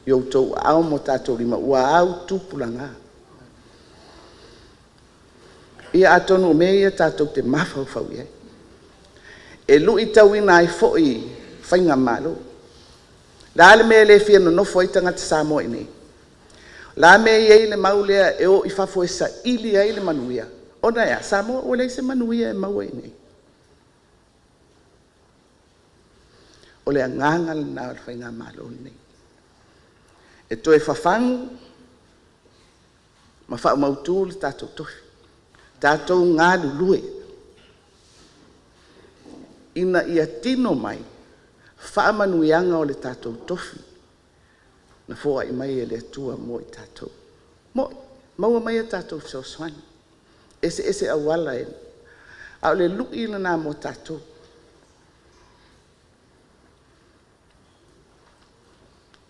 K: i outou aao ma o tatou lima ua autupulanā? Ia atonu o mea ia tatou te mafaufau i ai, e luitauina ai foi faigamalo. O le a le mea e le fia nonofo ai tagata Samoa i inei? O le a le mea e i ai le mau lea e o i fafo e saili ai le manuia? Ona e a? Samoa ua leai se manuia e maua i inei? O le agaga lena o le faigamalo lenei, e toe fafagu ma faamautu le tatou tofi, tatou galulue ina ia tino mai faamanuiaga o le tatou tofi na foai mai e le Atua mo i tatou. E moni, maua mai a tatou fesoasoani, e eseese auala, a o le lui lena mo tatou.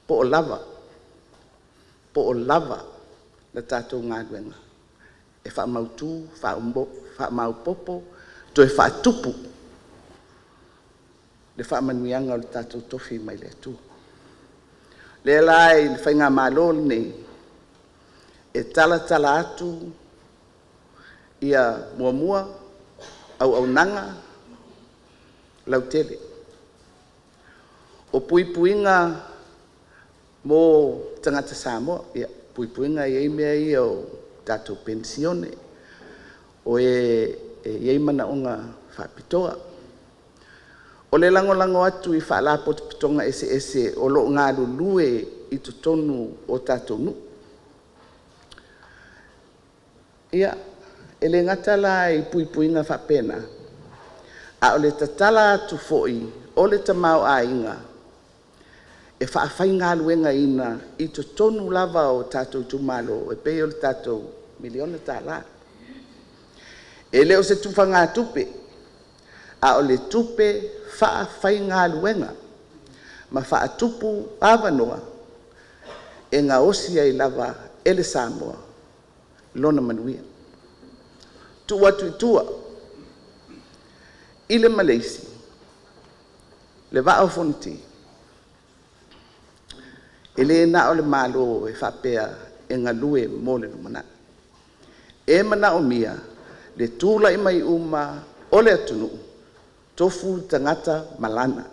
K: Po o lava le tatou galuega e faamautu, faamaopoopo, toe faatupu le faamanuiaga o le tatou tofi mai le Atua. O lea la i le faigamalo lenei, E talatala atu ia muamua auaunaga lautele. O puipuiga mo tagata Samoa, ia, puipuiga e i ai mea ia o tatou penisione o e i ai manaoga faapitoa. O le lagolago atu i Faalapotopotoga eseese o lo o galulue i totonu o tatou nuu. Ia, e le gata la i puipuiga faapena, a o le tatala atu foi o le tamaoaiga e faafaigaluegaina i totonu lava o tatou itumalo e pei o le tatou $1miliona. E le o se tufagatupe, a o le tupe faafaigaluega ma faatupu avanoa e gaosi ai lava e le Samoa lona manuia. Tuu atu i tua i le ma le isi, le Vaa o Fonoti, e le na o le Malo e faapea e galue mo le lumanai. E manaomia le tulai mai uma o le atunuu, tofu le tagata ma lana,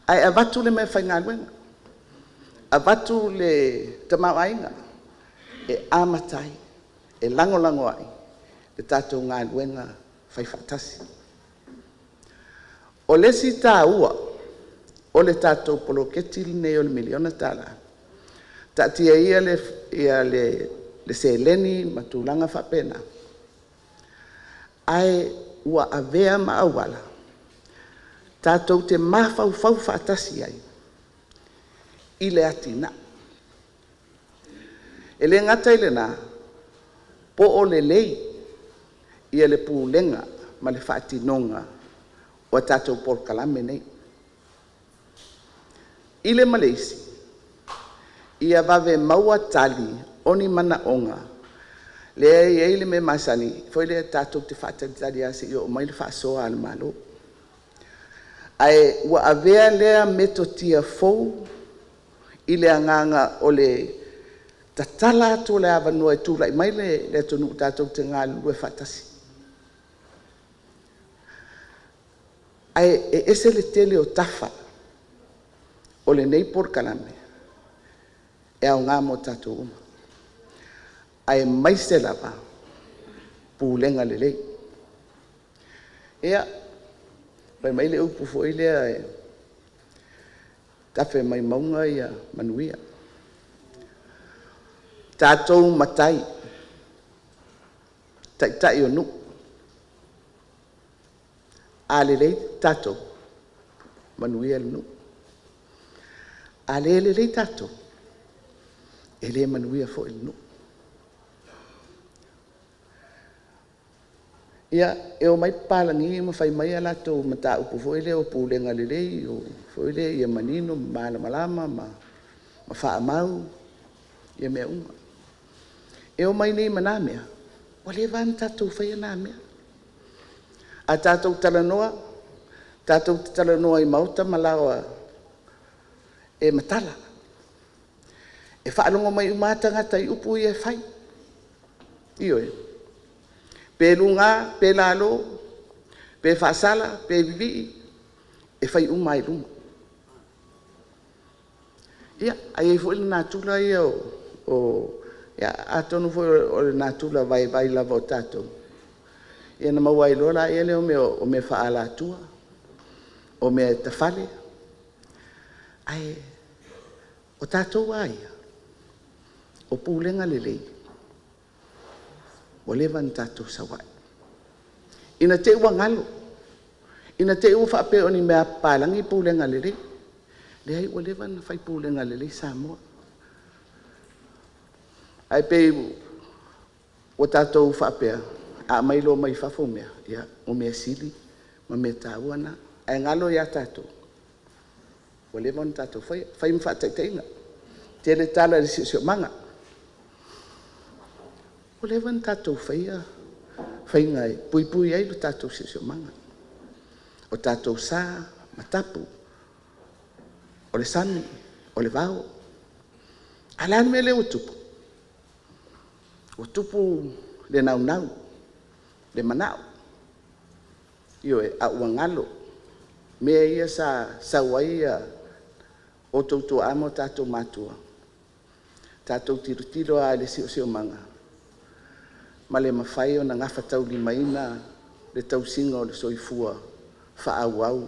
K: ae avatu le meafaigaluega, avatu le tamaoaiga e amata ai, e lagolago ai le tatou galuega faifaatasi. O le isi taua o le tatou poloketi lenei o le $1miliona, taatia ia le seleni ma tulaga faapena, ae ua avea ma auala tatou te mafaufau faatasi ai i le atinae. E le gata i lena, po o lelei le pulega ma le faatinoga o a tatou polokalame nei. I le ma le isi, ia vave maua tali o ni manaoga lea e i ai le mea masani foi lea tatou te faatalitali lava seia oo mai le faasoa a le Malo. Ae ua avea lea metotia fou i le agaga o le tatala atu o le avanoa e tulai mai le atunuu tatou te galulue faatasi. Ae e ese le tele o tafa o lenei polokalame e aoga mo tatou uma, aemaise lava pulega lelei. Ia, fai mai le upu foi lea, tafe mai mauga manuia. O tatou matai, taitai o nuu, a lelei tatou, manuia le nuu. A le lelei tatou, e le manuia foi le nuu. Ia, e omai papalagi ma fai mai a latou mataupu foi lea o pulega lelei foi lea ia manino ma malamalama ma faamau mea uma. E omai nei ma na mea, ua leva lava ona tatou faia na mea. A tatou talanoa, tatou te talanoa i maota ma laoa e matala, e faalogo mai uma lava tagata i upu ia e fai. Ioe. Pe luga pe lalo, pe faasala pe vivii, e fai uma lava i luga. Ia, ae i ai foi le natura ia o… ia atonu foi o le natura vaivai lava o tatou, ia ona maua ai loa lea o mea faaalatua, o mea e tafale. Ae o tatou lava ia, o pulega lelei, ua leva ona tatou sau ai. Ina te i ua galo, ina te i ua faapea o ni mea a papalagi pulega lelei. Leai, ua leva ona fai pulega lelei Samoa. Ae pei ua tatou faapea a aumai loa mai fafo mea, ia o mea sili ma mea taua na. Ae galo ia tatou, ua leva ona tatou faia. Fai ma faataitaiga, tele tala i le siosiomaga. Ua leva ona tatou faia faiga e puipui ai lo tatou siosiomaga, o tatou sa ma tapu, o le sami, o le vao. A o le a le mea lea ua tupu? Ua tupu le naunau, le manao, ioe, a ua galo mea ia sa sau ai outou tuaa ma o tatou matua. Tatou tilotilo lava i le siosiomaga ma le mafai ona gafataulimaina le tausiga o le soifua faaauau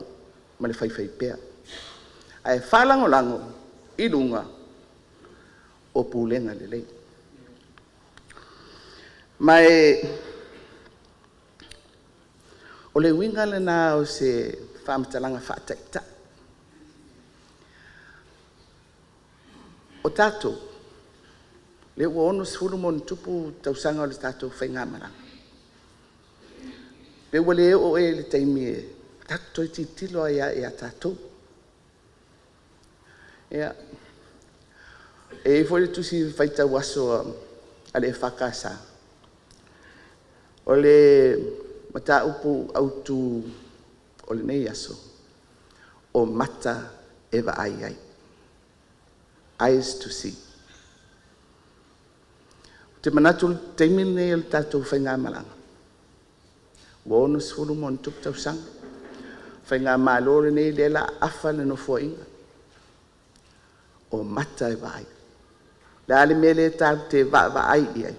K: ma le faifaipea, ae faalagolago i luga o pulega lelei. Ma o le uiga lena o se faamatalaga faataitai. O tatou, lea ua 60+ tausaga o le tatou faigamalaga, pe ua le oo ea i le taimi tatou toe tilotilo ai lava ia tatou. E i ai foi le tusi faitau aso a le EFKS, o le mataupu autu o lenei aso, o mata e vaai ai, eyes to see. Ou te manatu o le taimi lenei o le tatou faigamalaga, ua 60+ tausaga, o le Faigamalo lenei lea o le a afa le Nofoaiga, o mata e vaai. O le a le mea lea tatou te vaavaai i ai?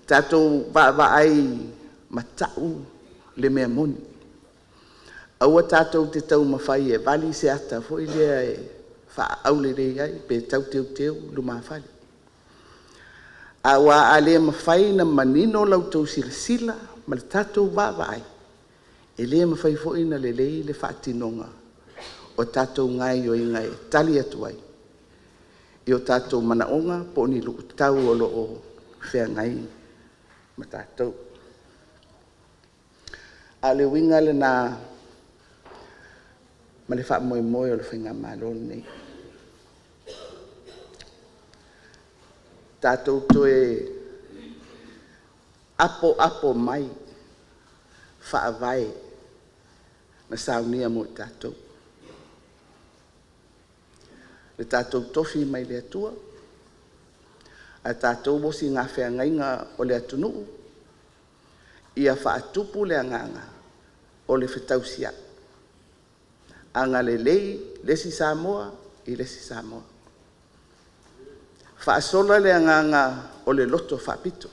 K: Tatou vaavaai ma tau le mea moni, aua tatou te taumafai e vali se ata foi lea e faaaulelei ai pe tau teuteu lumafale. Aua a le mafai ona manino la outou silasila ma le tatou vaavaai, e le mafai foi ona lelei le faatinoga o tatou gaoioiga e tali atu ai i o tatou manaoga po o ni luitau o lo o feagai ma tatou. A o le uiga lena ma le faamoemoe o le Faigamalo lenei, tatou toe apoapo mai faavae na saunia mo i tatou, le tatou tofi mai le Atua ae tatou osi gafaeagaiga o le atunuu ia faatupu le agaga o le fetausiai, agalelei le isi Samoa i le isi Samoa, faasola le agaga o le loto faapito.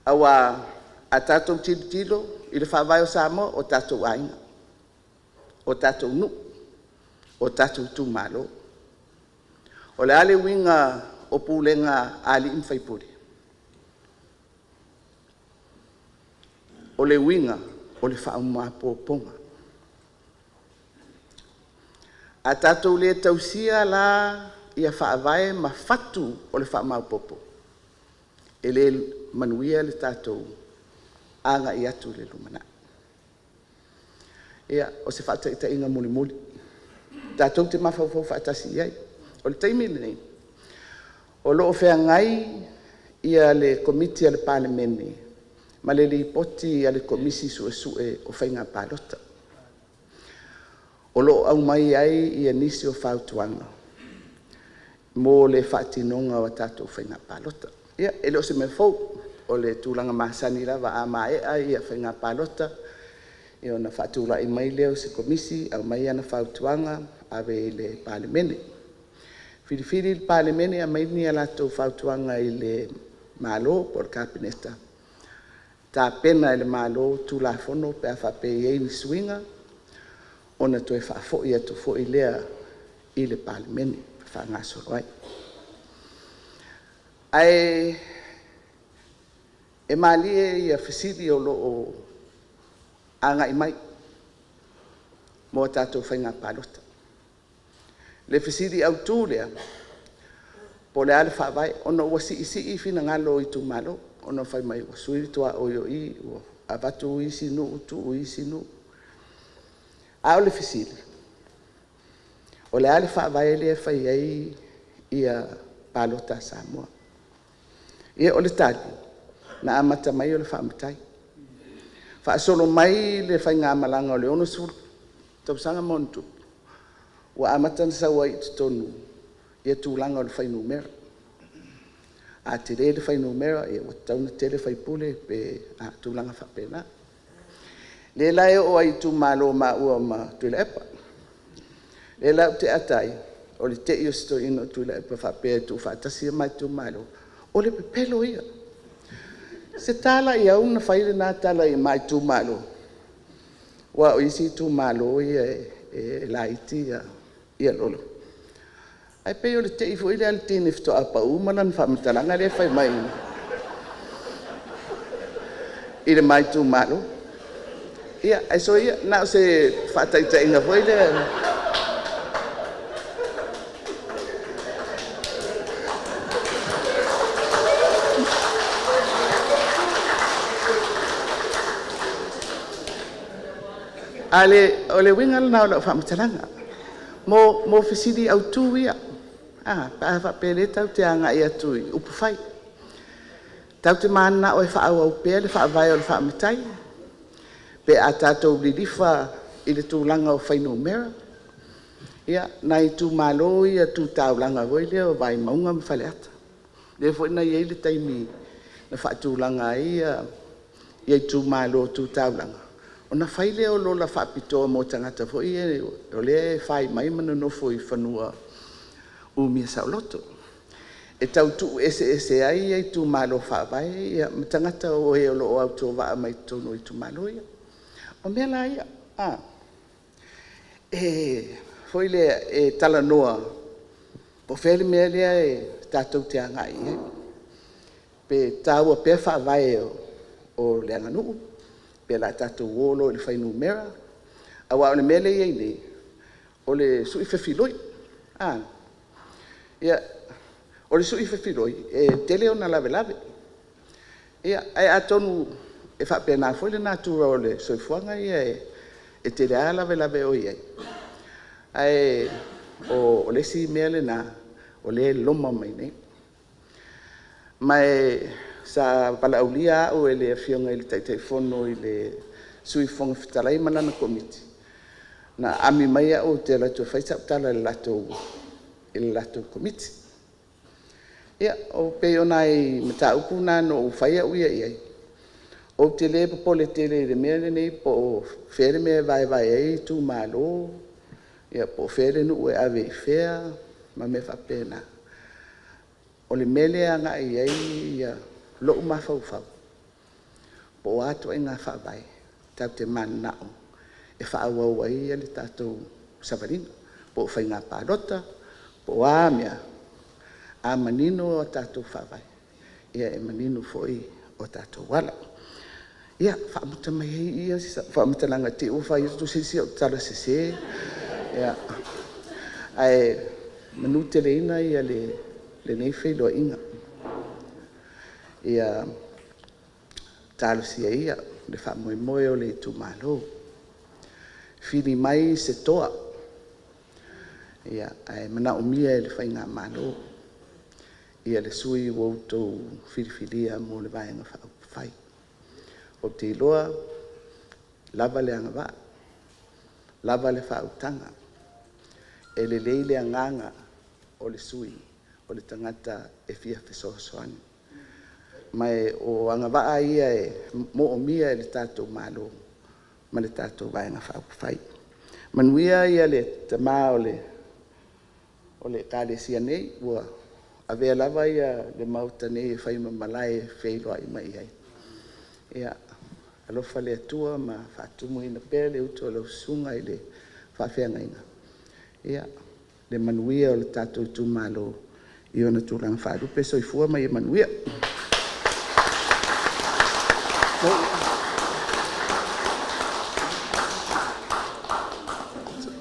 K: Aua a tatou tilotilo i le Faavae o Samoa, o tatou aiga, o tatou nuu, o tatou itumalo. O le a le uiga o pulega a alii ma faipule? O le uiga o le faamaopoopoga. A tatou le tausia la ia faavae ma fatu o le faamaopoopo, e le manuia le tatou agai atu i le lumanai. Ia, o se faataitaiga mulimuli tatou te mafaufau faatasi i ai. O le taimi lenei, o lo o feagai le Komiti a le Palemene ma le Lipoti a le Komisi Suesue o Faiga Palota, o lo o aumai ai nisi o fautuaga mo le faatinoga o a tatou faiga palota. Ia, e le o se mea fou, o le tulaga masani lava a maea faiga palota ona faatulai mai lea o se Komisi aumai ana fautuaga ave i le Palemene. Filifili le Palemene aumai ni a latou fautuaga i le Malo po o le Kapeneta, tapena e le Malo Tulafono pe a faapea e i ai ni suiga ona toe faafoi atu foi lea i le Palemene e faagasolo ai. Ae malie fesili o lo o agai mai mo a tatou faiga palota. Le fesili autu lea, po o le a le faavae, ona ua siisii finagalo o itumalo ona fai mai ua sui le tuaoi o i, ua avatu isi nuu tuu isi nuu. A o le fesili; o le a le faavae lea e fai ai palota a Samoa? Ia, o le tali, na amata mai o le faa-matai. Faasolo mai le faigamalaga o le 60 tausaga ma ona tupu, ua amata ona sau ai i totonu ia tulaga o le fuainumera. A tele le fuainumera ua tatau ona toatele sui usufono pe tulaga faapena. O lea la e oo ai i itumalo o maua ma Tuilaepa. O lea la ou te ata ai, o le tei o si toeaina o Tuilaepa faapea e tuufaatasi o ma itumalo, o le pepelo ia. Se tala i ai na fai lena tala i le ma itumalo? Aua o isi itumalo ia e laiti lolo. Ae pei o le tei foi lea a le teine faatoa pau ma lana faamatalaga lea e fai mai i le ma itumalo. Ia, ae soia, na o se faataitaiga foi lea. A o le uiga lena o lau faamatalaga, mo fesili autu ia, pe a faapea o lea tatou te agai atu i upufai. Tatou te mananao e faaauau pea le faavae o le faa-matai pe a tatou lilifa i le tulaga o fuainumera. Ia, nai itumalo ia tu taulaga foi lea o Vaimauga ma Faleata, lea foi na i ai le taimi na faatulaga ai itumalo tu taulaga, ona fai lea o lola faapitoa mo tagata foi ia o lea e fai mai ma nonofo i fanua umia saoloto, e tau tuu eseese ai itumalo faavae ma tagata o e o lo o autovaa mai totonu o itumalo ia. O mea la ia, foi lea e talanoa po o fea le mea lea tatou te agai i ai, pe taua pea faavae o le aganuu pe o le a tatou o loa i le fuainumera. Aua o le mea lea e i ai nei, o le sui fefiloi. O le sui fefiloi, e tele ona lavelave. Ae atonu e faapena foi le natura o le soifuaga ia e tele lava lavelave o i ai, ae o le isi mea lena o lea e loma mai nei. Ma sa valaaulia au e le Afioga i le Taitaifono i le Sui Fofoga Fetalai ma lana Komiti, na aami mai au ou te alu atu e fai sau tala i le latou Komiti. Ia, e pei o nai mataupu na na ou fai au ia i ai. Ou te le popole tele i le mea lenei po o fea le mea e vaevae ai itumalo, po o fea le nuu e ave i fea ma mea faapena. O le mea lea e agai i ai lou mafaufau, po o a ituaiga faavae tatou te mananao e faaauau ai le tatou savaliga, po o faiga palota po o a mea. A manino a tatou faavae, e manino foi o tatou ala. Ia, faamuta mai ai i i sau faamatalaga i te i ua fai atu se isi au tala sese. Ae manuteleina lenei feiloaiga. Ia talosia ia le faamoemoe o le itumalo, fili mai se toa ae manaomia e le Faigamalo le sui ua outou filifilia mo le Vaega Faaupufai. Ou te iloa ua lava le agavaa, lava le faautaga, e lelei le agaga o le sui o le tagata e fia fesoasoani. Ma o agavaa ia e moomia e le tatou Malo ma le tatou Vaega Faaupufai. Manuia le Tama o le Ekalesia nei, ua avea lava le Maota nei e fai ma malae e feiloai mai ai. Ia alofa le Atua ma faatumuina pea le utu a lau susuga i le faafeagaiga, le manuia o le tatou itumalo i ona tulaga faalupe. Soifua ma ia manuia.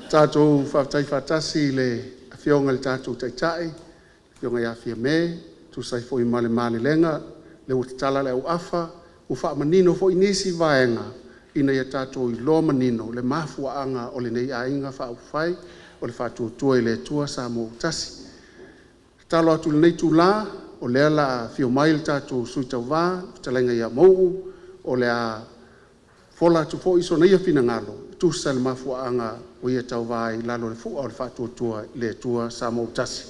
I: Tatou faafetai faatasi i le Afioga i le tatou Taitai le Afioga ia Fiame e tusa ai foi ma le malelega, lea ua tatala le auafa ua faamanino foi nisi vaega ina ia tatou iloa manino le mafuaaga o lenei Aiga Faaupufai o le Faatuatua i le Atua Samoa ua Tasi. E tatalo atu i lenei itula o lea o le a afio mai le tatou Sui Tauva le Fetalaiga ia Mauu o le a fofola atu foi sona ia finagalo e tusa i le mafuaaga ua ia tauva ai i lalo o le fua o le Faatuatua i le Atua Samoa ua Tasi.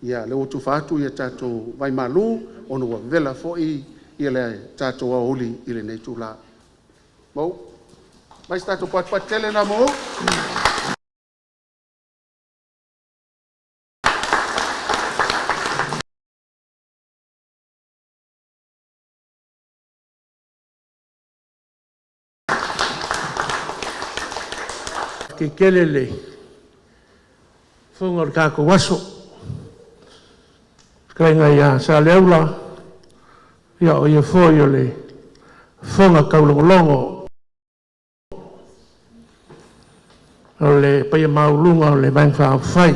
I: Ia lea ua tufa atu ia tatou vai malu ona ua vevela foi ia le tatou aoauli i lenei itula. Mauu, aumai se tatou patipati tele lena mo Mauu.
L: Tele le fofoga o le tatou aso. Fetalaiga ia Saleaula, ia o ia foi o le fofoga taulogologo o le paia maualuga o le Vaega Faaupufai.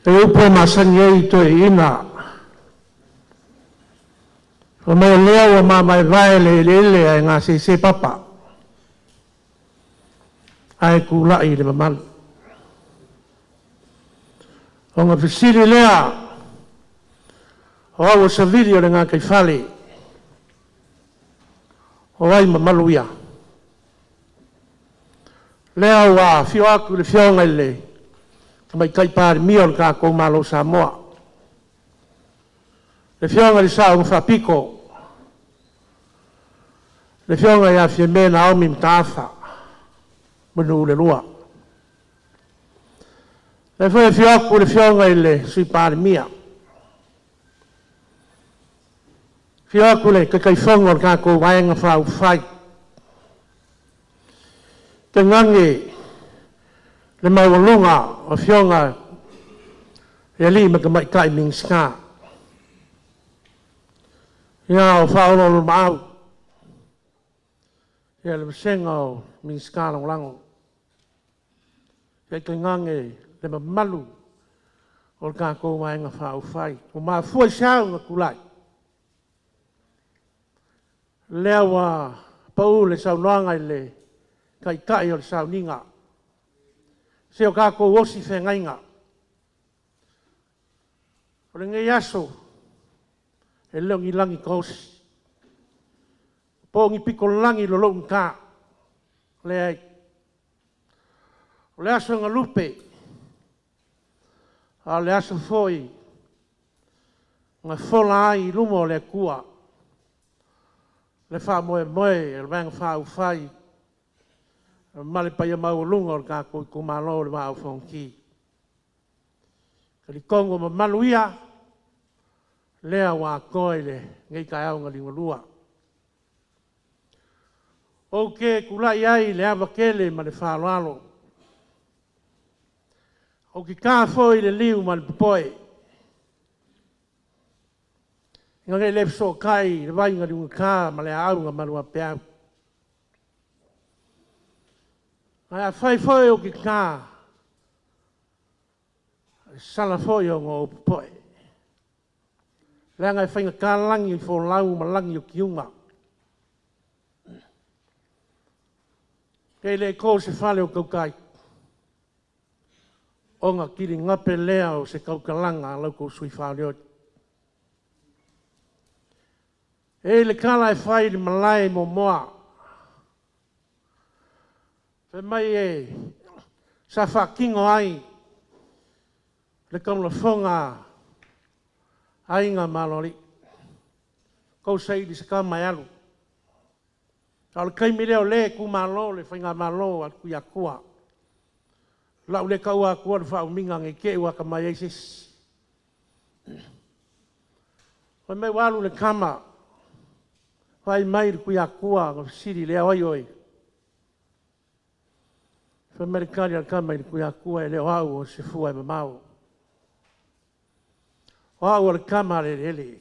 L: O upu e masani ai toeaiina, fai mai o lea ua mavaevae le eleele ae gasese papa, ae tulai le mamalu. Ona fesili lea o au o savili o le gataifale, o ai mamalu ia? Lea ua afio atu le Afioga i le Tamaitai Palemia o le tatou Malo o Samoa, le Afioga i le Sao na Faapito, le Afioga ia Fiame Naomi Mataafa Mulinuu II. O lea foi e afio atu le Afioga i le Sui Palemia, afio atu le Taitaifono o le tatou Vaega Faaupufai, tainane le maualuga o afioga i alii ma tamaitai Minisita. Ia, o faaoloolomaau le vasega o Minisita Lagolago, ae tainane le mamalu o le tatou Vaega Faaupufai. Ua mafua i se a ona tulai? Lea ua pau le saunoaga i le Taitai o le sauniga, si o tatou osi feagaiga. O lenei aso, e le o ni lagi taosi, po o ni pitolagi lolougata, leai. O le aso na lupe, a o le aso foi na fola ai i luma o le Atua le faamoemoe o le Vaega Faaupufai ma le paia maualuga o le tatou itumalo o le Vaa o Fonoti. E talitonu o mamalu ia lea ua atoa i lenei taeao na liugalua. Ou te tulai ai i le ava tele ma le faaaloalo, ou te ta foi le liu ma le popoe, ina ne i le fesootai le vai na liugata ma le aau na maluapeau. Ae afai foi ou te ta, e sala foi ona ou popoe, leaga e faigata lagi e folau ma lagi o tiuga. E le to se fale o tautai, ona tiligape lea o se tautalaga a la outou sui usufono faolioli. E i ai le tala e fai i le malae i Moamoa, fai mai sa faatino ai le taulafoga a Aiga ma Aloalii, tou saili se tama e alu. A o le taimi lea o lea e tuumalo le faigamalo a le Tuiatua. O le a ou le taua atua le faaumiga ne i te i ua atamai ai se isi. Fai mai ua alu le tama, vaai mai le Tuiatua ona fesili lea, o ai oe? Fai mai le tali a le tama i le Tuiatua, e le o au o se fua e mamao, o au o le tama a le eleele.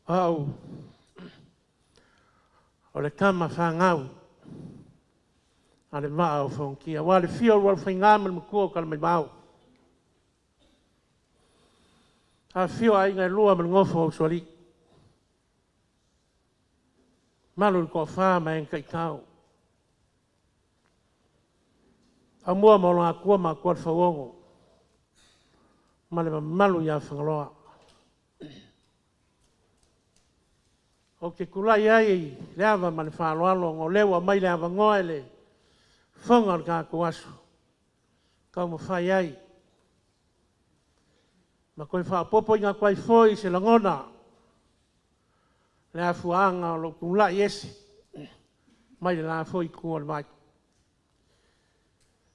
L: O au o le tama fanau a le Vaa o Fonoti, aua le afio o Ulualofaiga ma le Matua o Talamaivao, afifio aiga e lua ma le nofo a usoalii, mamalu i le Toafa ma e na taitao, Aumua ma Luatua ma Atua le Fauono ma le mamalu ia Fagaloa. Ou te tulai ai i le ava ma le faaaloalo ona o lea ua aumai le avanoa i le fofoga o le tatou aso e taumafai ai ma toe faaopoopoina atu ai foi se lagona i le afuaga o lou tulai ese mai le la foi itu o le vai.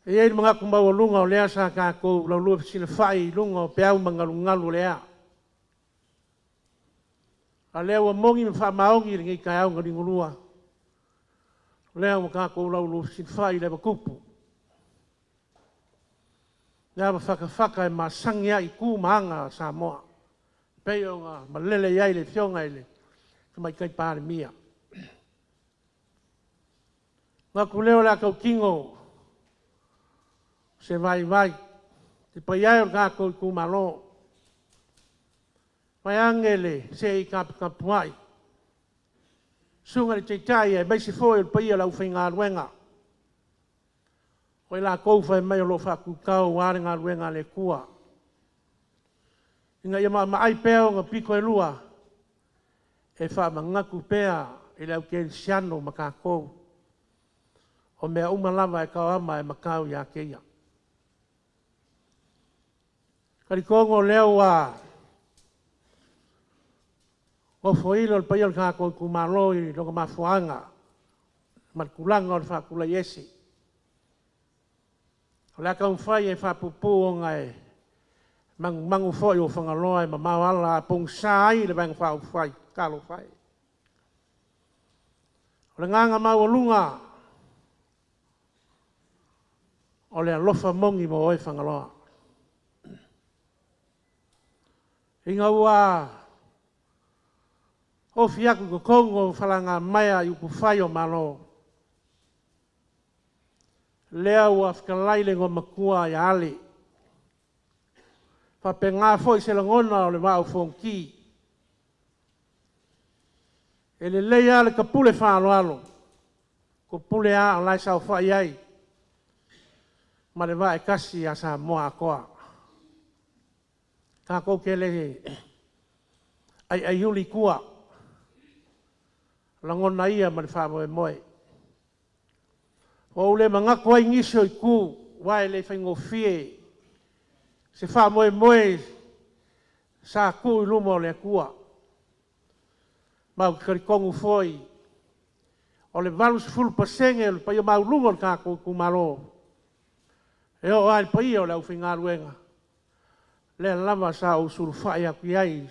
L: E i ai le manatu maualuga o lea sa tatou laulua fesilafai i luga o peau ma galugalu o le ea, a o lea ua moni ma faamaoni i lenei taeao na liugalua, o lea ua tatou laulua fesilafai i le ava tupu, le ava fatafata e masani ai i tu ma aga a Samoa e pei ona malele i ai le Afioga i le Tamaitai Palemia. Ona manatu lea o le a tautino se vaivai le paia e o le tatou itumalo, vaeane le seei taputapuai, susuga i le Taitai aemaise foi o le paia o le aufaigaluega, o i latou fai mai o lo o faatutau aua le galuega a le Atua, ina ia maamaai pea ona pito e lua e faamanatu pea i le au kerisiano ma tatou, o mea uma lava e tauama e matau ia te Ia. E talitonu o lea ua ofoila le paia o le tatou itumalo i lona mafuaaga ma le tulaga o le faatulai ese. O le a taumafai e faapuupuu ona e manumanu foi o Fagaloa e mamao ala, a pogisa ai le Vaega Faaupufai, talofa e. O le agaga maualuga o le alofa moni mo oe Fagaloa. Ina ua ofi atu i totonu o falagamaea i upufai o Malo, lea ua fetalai le Igoamatua ia Ale, e faapena foi se lagona o le Vaa o Fonoti. E lelei lava le tapule faaaloalo, tapule lava o la e saofai ai ma le vaa e tasi ia Samoa atoa. Tatou te le aiaiuli i tua, o lagona ia ma le faamoemoe. Ua ou le manatu ai i nisi o itu, aua e le faigofie se faamoemoe sa tuu i luma o le Atua. Ma ou te talitonu foi, o le 80% o le paia maualuga o le tatou itumalo, e oo lava i le paia o le aufaigaluega, lea lava sa ou sulufai atu i ai,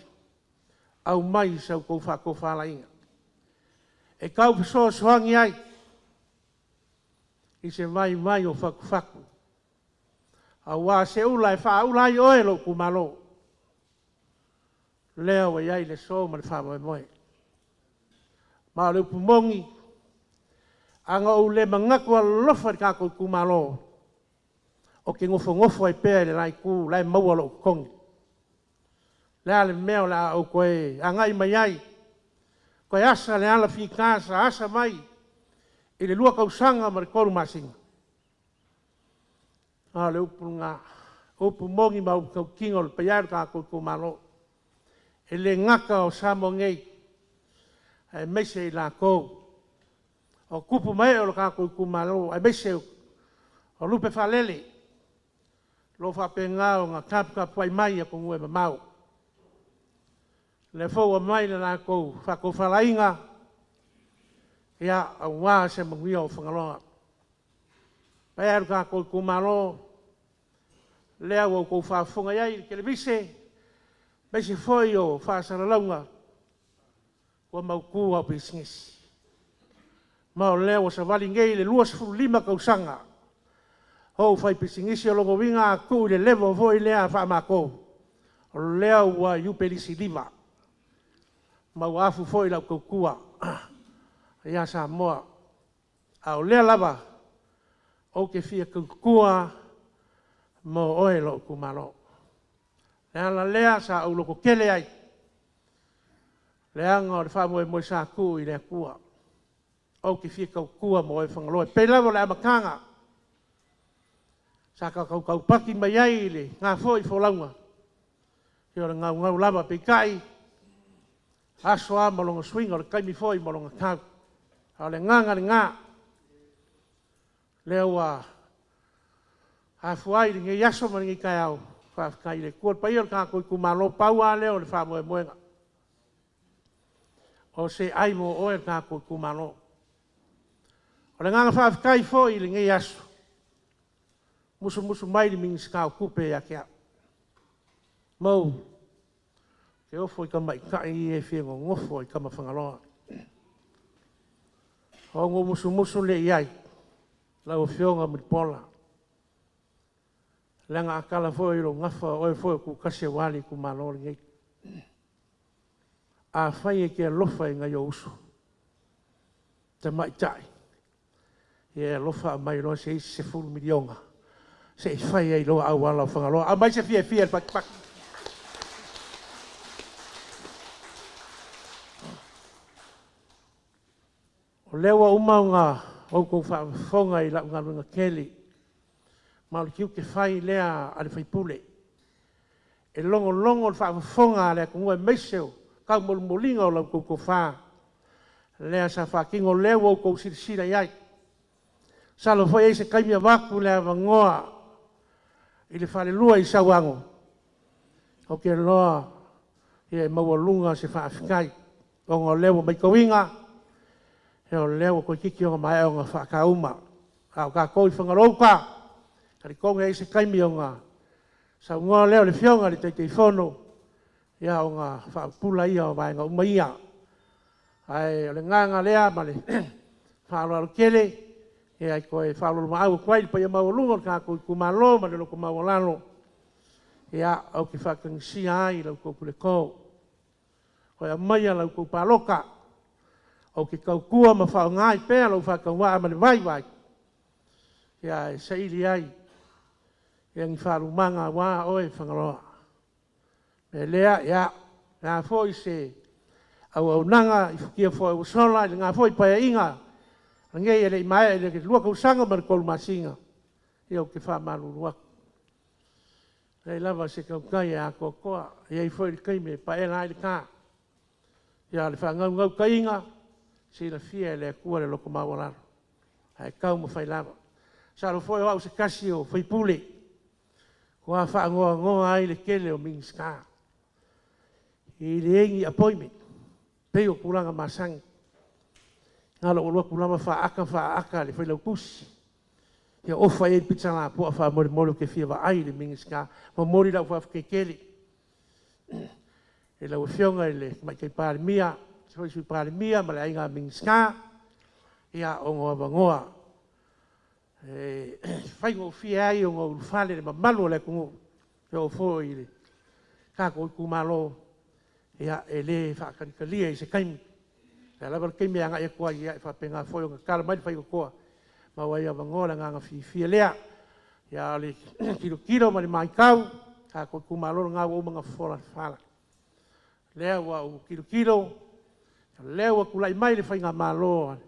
L: aumai sa outou faatofalaiga, e tau fesoasoani ai i se vaivai o fatufatu, aua se ula e faaula ai oe lou itumalo, lea ua i ai le aso ma le faamoemoe. Ma o le upu moni, ana ou le manatu alolofa i le tatou itumalo, ou te nofonofo ai pea i le la itu o la e maua lou totogi. O le a le mea o le a ou toe agai mai ai, toe asa le ala fita sa asa mai i le 2 tausaga ma le 3 masina? A o le upu lena, o upu moni ma upu tautino le paia e o le tatou itumalo, e le gata o Samoa nei, aemaise i latou o tupu ma ee o le tatou itumalo, aemaise o lupe faalele o lo o faapena ona taputapuai mai i atunuu e mamao. O lea foi ua aumai le latou faatofalaiga, aua se manuia o Fagaloa. Le paia e o le tatou itumalo, lea ua outou faafofoga i ai i le televise aemaise foi o faasalalauga, ua mautu au pisinisi, ma o lea ua savali nei le 25 tausaga o ou faipisinisi. O lona uiga a tuu i le level foi lea faa-matou, o lea ua iupe lisi 5, ma ua afu foi lau tautua ia Samoa. A o lea lava ou te fia tautua mo oe lou itumalo. O le ala lea sa ou lototele ai, leaga o le faamoemoe sa tuu i le Atua, ou te fia tautua mo oe Fagaloa. E pei lava o le amataga sa ta taupati mai ai i lena foi folauga, ia o le gaugau lava. Peitai, Aso lava ma lona suiga, o le taimi foi ma lona tau. A o le agaga lena, lea ua afua ai lenei aso ma lenei taeao, faafetai i le Atua. Le paia o le tatou itumalo, pau lava lea o le faamoemoega, o se ai mo oe le tatou itumalo. O le agaga faafetai foi i lenei aso, musumusu mai le Minisita o Tupe ia te au, Mauu, ou te ofo i tamaitai ia e fia nonofo i tama Fagaloa. Ona ou musumusu lea i ai, lau Afioga Mulipola, leaga a tala foi lou gafa o oe foi o tutasi aua le itumalo lenei. Afai e te alofa i nai ou uso, tamaitai, ia e alofa aumai loa se isi $10 miliona se i fai ai loa auala o Fagaloa. Aumai se fiafia i le patipati. O lea ua uma ona outou faafofoga i lau galuega tele, ma o le tiute fai lea a le sui usufono, e logologo le faafofoga a le atunuu aemaise o taumolimoliga o la outou tofa lea sa faatino, o lea ua outou silasila i ai. Masalo foi e i ai se taimi avatu le avanoa i le falelua i Sauano, ou te iloa e maualuga se faafetai, ona o lea ua matauina, o lea ua toeitiiti ona maea ona faata uma. A o tatou i Fagaloa-uta, e talitonu e i ai se taimi ona saunoa lea o le Afioga i le Taitaifono ona faapupula lea o vaega uma ia. Ae o le agaga lea ma le faaaloalo tele e toe faaoloolomaau atu ai i le paia maualuga o le tatou itumalo ma le loto maualalo, ou te faatagisia ai i la outou puleto, toe aumaia la outou palota ou te tautua ma faaaoga ai pea lou faatauvaa ma le vaivai e saili ai ni faalumaga aua oe Fagaloa. O le mea lea, ia, o le a foi se auaunaga i futia foi ua sola i lena foi Paeaiga lenei e le i maea i le 2 tausaga ma le 3 masina, ia ou te faamalulu atu, e leai lava se tautai e atoatoa, e i ai foi le taimi e paela ai le ta. A o le faanaunautaiga, e silafia e le Atua le loto maualalo, ae taumafai lava. Masalo foi o au o se tasi o sui usufono ua matua faanoanoa ai i le tele o Minisita, e leai ni appointment pei o tulaga masani. Na o lou alu atu lava faata faata e le Failautusi, ia ofa i ai le pizza lapoa faamolemole ou te fia vaai i le Minisita. E momoli lau faafetai tele i lau Afioga i le Tamaitai Palemia, aemaise foi le Sui Palemia ma le Aiga Minisita ona o avanoa e faigofie ai ona ulufale le mamalu o le atunuu e oo foi i le tatou itumalo. E le faatalitalia i se taimi, o le a lava le taimi e agai atu ai, e faapena foi ona tatala mai le faitotoa maua ai avanoa. O le agaga fiafia lea. A o le tilotilo ma le matau i le tatou itumalo, o lena ua uma ona fofola le fala, o lea ua ou tilotilo o lea ua tulai mai le Faigamalo a le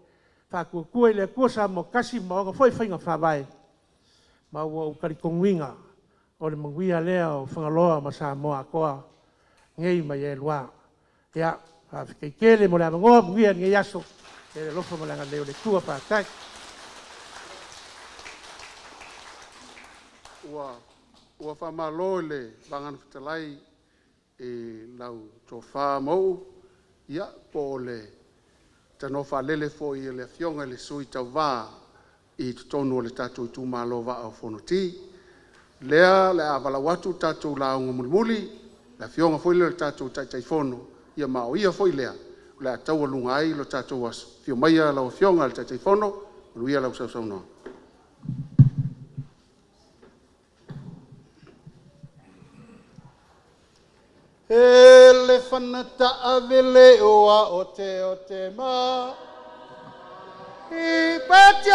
L: Faatuatua i le Atua Samoa ua Tasi ma ona foi faiga faavae, ma ua ou talitonuina o le manuia lea o Fagaloa ma Samoa atoa nei ma e lua. Ia, faafetai tele mo le avanoa, manuia lenei aso i le alofa ma le agalelei o le Atua. Faafetai.
I: Ua faamalo i le vagana fetalai i lau tofa Mauu, ia po o le tanoa faalele foi a le Afioga i le Sui Tauva i totonu o le tatou itumalo Vaa o Fonoti. O lea o le a valaau atu le tatou lauga mulimuli, le Afioga foi lea o le tatou Taitaifono, ma o ia foi lea o le a taualuga ai lo tatou aso. Afio maia lau Afioga i le Taitaifono, manuia lau sausaunoaga.
M: E le fana taavele ua ote ote ma i patio.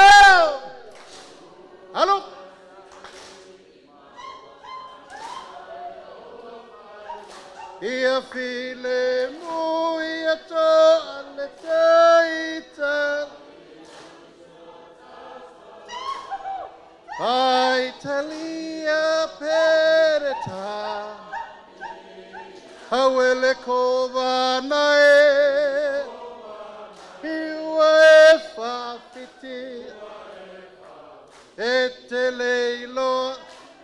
M: Alo. Ia file mu ia to le taita. Ai talia pereta. Hauele kovana e. te le iloa.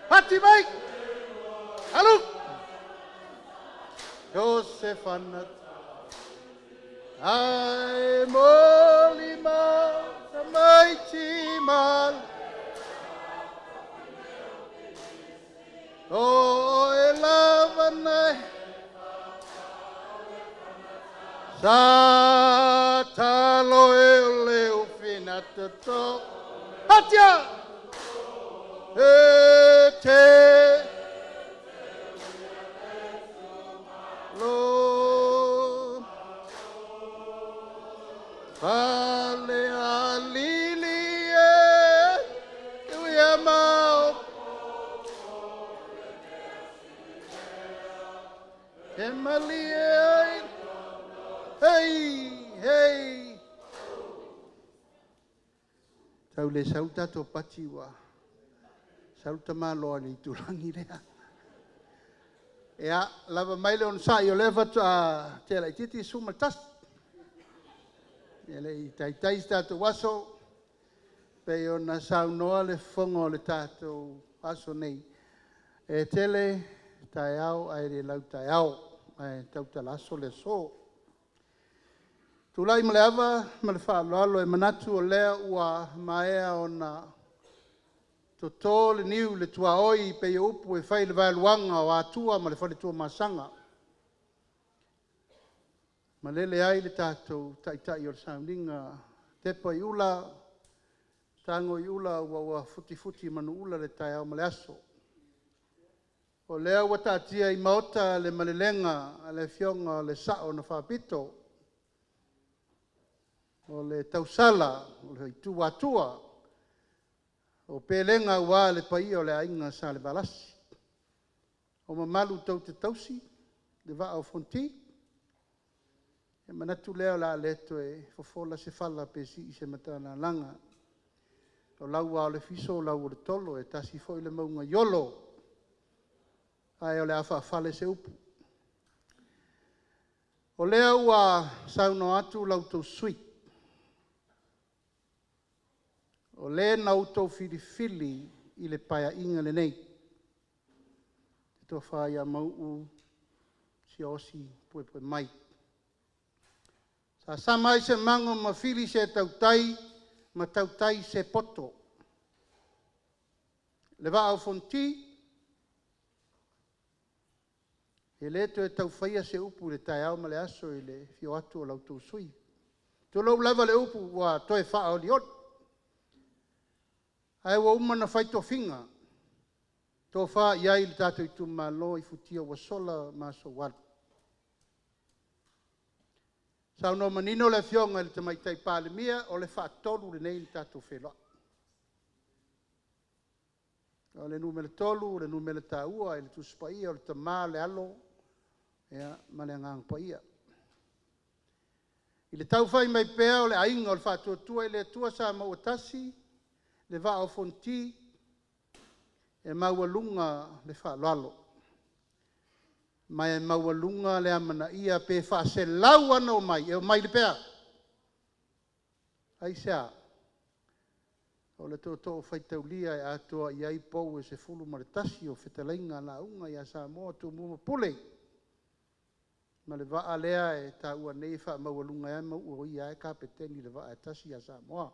M: Pati mai! Alu! Josefa na Ae molimau tamaiti mal. O e lava nei. Sa talo e o le ufina toto. Atia! E te lo Fale a lili e uia mau. E malie ai. Hei, hei. Tau le sau tatou pati ua sau tamaloa i le itulagi lea. Ia, lava mai le onosai o lea faatoa tea laitiiti le 11. E le i taitai se tatou aso, pei ona saunoa le fofoga o le tatou aso nei, e tele taeao ae le lau taeao, ae tautala aso le aso. Tulai ma le ava ma le faaaloalo e manatu o lea ua maea ona toto le niu i le tuaoi pei o upu e fai i le vaeluaga o Atua ma le Fale Tuamasaga. Malele ai le tatou taitai o le sauniga, tepa i ula, tago i ula ua ua futifuti manuula le taeao ma le aso. O lea ua taatia i maota le malelega a le Afioga o le Sao na Faapito, o le tausala, o le itu Atua, o Pelega aua le paia o le Aiga Salevalasi, o mamalu tou te tausi, le Vaa o Fonoti. E manatu lea o le a le toe fofola se fala pe sii se matalalaga. O lau lava o le fiso o lau o le tolo, e tasi foi le mauga iolo, ae o le a faafale se upu. O lea ua saunoa atu la outou sui usufono, o le na outou filifili i le Paeaiga lenei, le Tofa ia Mauu Siaosi Puepuemai. Sa sama ai se mago ma fili se tautai ma tautai se poto. Le Vaa o Fonoti, e le toe tau faia se upu i le taeao ma le aso i le afio atu o la outou sui usufono. Tulou lava le upu ua toe faaolioli, ae ua uma ona fai tofiga, tofa i ai le tatou itumalo i futia ua sola ma aso ua alu. Saunoa manino le Afioga i le Tamaitai Palemia, o le faatolu lenei ona tatou feiloai. O le numera 3 o le numera taua i le Tusi Paia, o le Tama, le Alo ma le Agaga Paia. I le taufai mai pea o le Aiga o le Faatuatua i le Atua Samoa ua tasi, le Vaa o Fonoti, e maualuga le faaaloalo, ma e maualuga le amanaia pe faaselau lava ona omai, e omai pea. Aisea? O le tootoo faitaulia e atoa i ai pou e 11 o fetalaiga lauga ia Samoa, Tumua ma Pule, ma le vaa lea e taua nei e faamaualuga ai lava Mauu o ia lava e kapeteni i le vaa e tasi ia Samoa.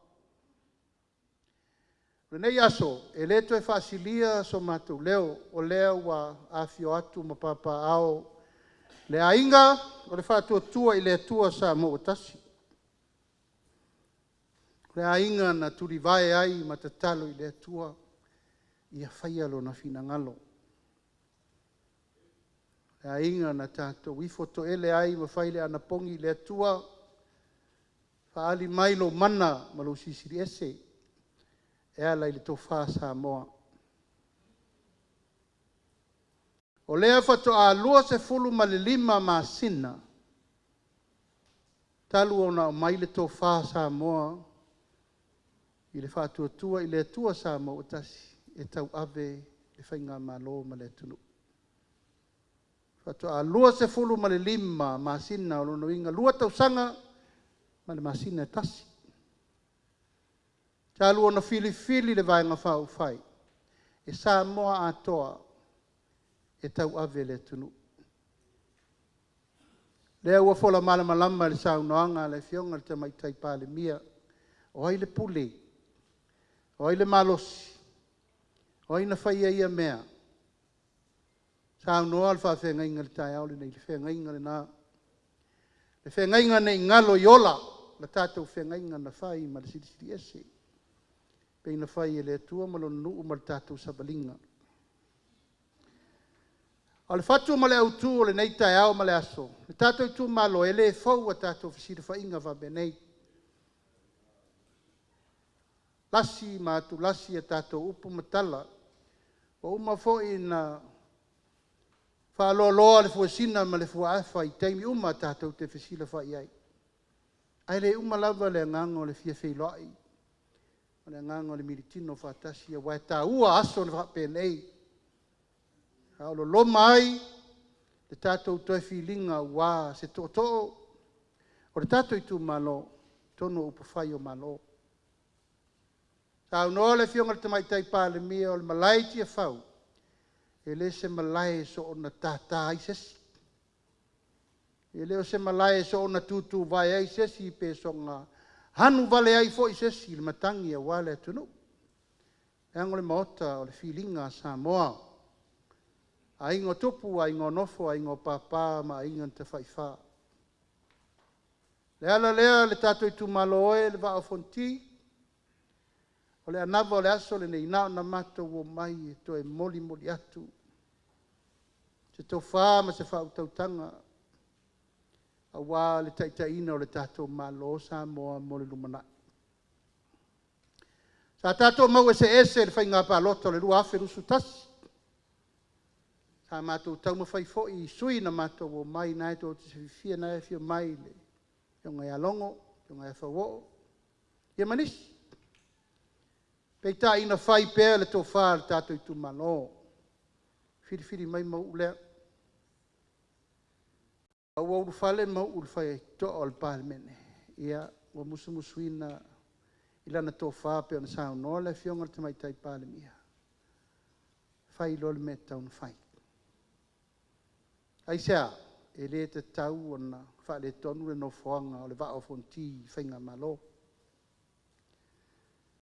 M: O lenei aso, e le toe faasilia so matou leo, o lea ua afifio atu ma papaaao le aiga o le Faatuatua i le Atua Samoa ua tasi. O le aiga na tulivae ai ma tatalo i le Atua ia faia Lona finagalo. Le aiga na tatou ifo toele ai ma fai le anapogi i le Atua, faaali mai lou mana ma lou Silisili Ese e ala i le tofa Samoa. O lea faatoa 25 masina talu ona aumai le tofa Samoa i le Faatuatua i le Atua Samoa ua tasi e tauave le Faigamalo ma le atunuu. Faatoa 25 masina, o lona uiga e 2 tausaga ma le masina e tasi. Talu ona filifili le Vaega Faaupufai e Samoa atoa e tauave le atunuu. Lea ua fola malamalama i le saunoaga a le Afioga i le Tamaitai Palemia, o ai le pule? O ai le malosi? O ai na faia ia mea? Saunoa le faafeagaiga i le taeao lenei, le feagaiga lena. Le feagaiga ne i galo i ola le tatou feagaiga na fai ma le Silisili Ese, pei ona fai e le Atua ma Lona nuu ma le tatou savaliga. O le fatu ma le autu o lenei taeao ma le aso, le tatou Itumalo, e le fou a tatou fesilafaiga faapenei. Lasi ma atulasi a tatou upu ma tala, ua uma foi ona faaloaloa le fuesina ma le fuaafa i taimi uma tatou te fesilafai ai, ae le uma lava le agaga o le fia feiloai ma le agaga o le militino faatasi, aua e taua aso faapenei, a o loloma ai le tatou toe filiga aua se tootoo o le tatou Itumalo i totonu o upufai o Malo. Saunoa le Afioga i le Tamaitai Palemia o le malae i Tiafau e le o se malae e soona tata ai se isi, e le o se malae e soona tutuvae ai se isi pe soona anuvale ai foi se isi i le matagi aua le atunuu, leaga o le Maota o le filiga a Samoa, Aiga o Tupu, Aiga o Nofo, Aiga o Papa ma Aiga na Tafaifa. O le ala lea le tatou Itumalo e, le Vaa o Fonoti, o le anava o le aso lenei na ona matou omai e toe molimoli atu se tofa ma se faautautaga aua le taitaiina o le tatou Malo o Samoa mo le lumanai. Sa tatou mau eseese i le Faiga Palota o le 2021, sa matou taumafai foi i sui na matou omai, lena tou te silafia o lena e afio mai le Afioga ia Logo, le Afioga ia Fauoo ia ma nisi. Peitai na fai pea le tofa a le tatou Itumalo, filifili mai Mauu lea. A ua ulufale Mauu i le faitotoa o le Palemene, ia ua musumusuina i lana tofa e pei ona saunoa le Afioga i le Tamaitai Palemia, fai loa le mea e tatau ona fai. Aisea? E le tatau ona faaletonu le nofoaga o le Vaa o Fonoti i Faigamalo.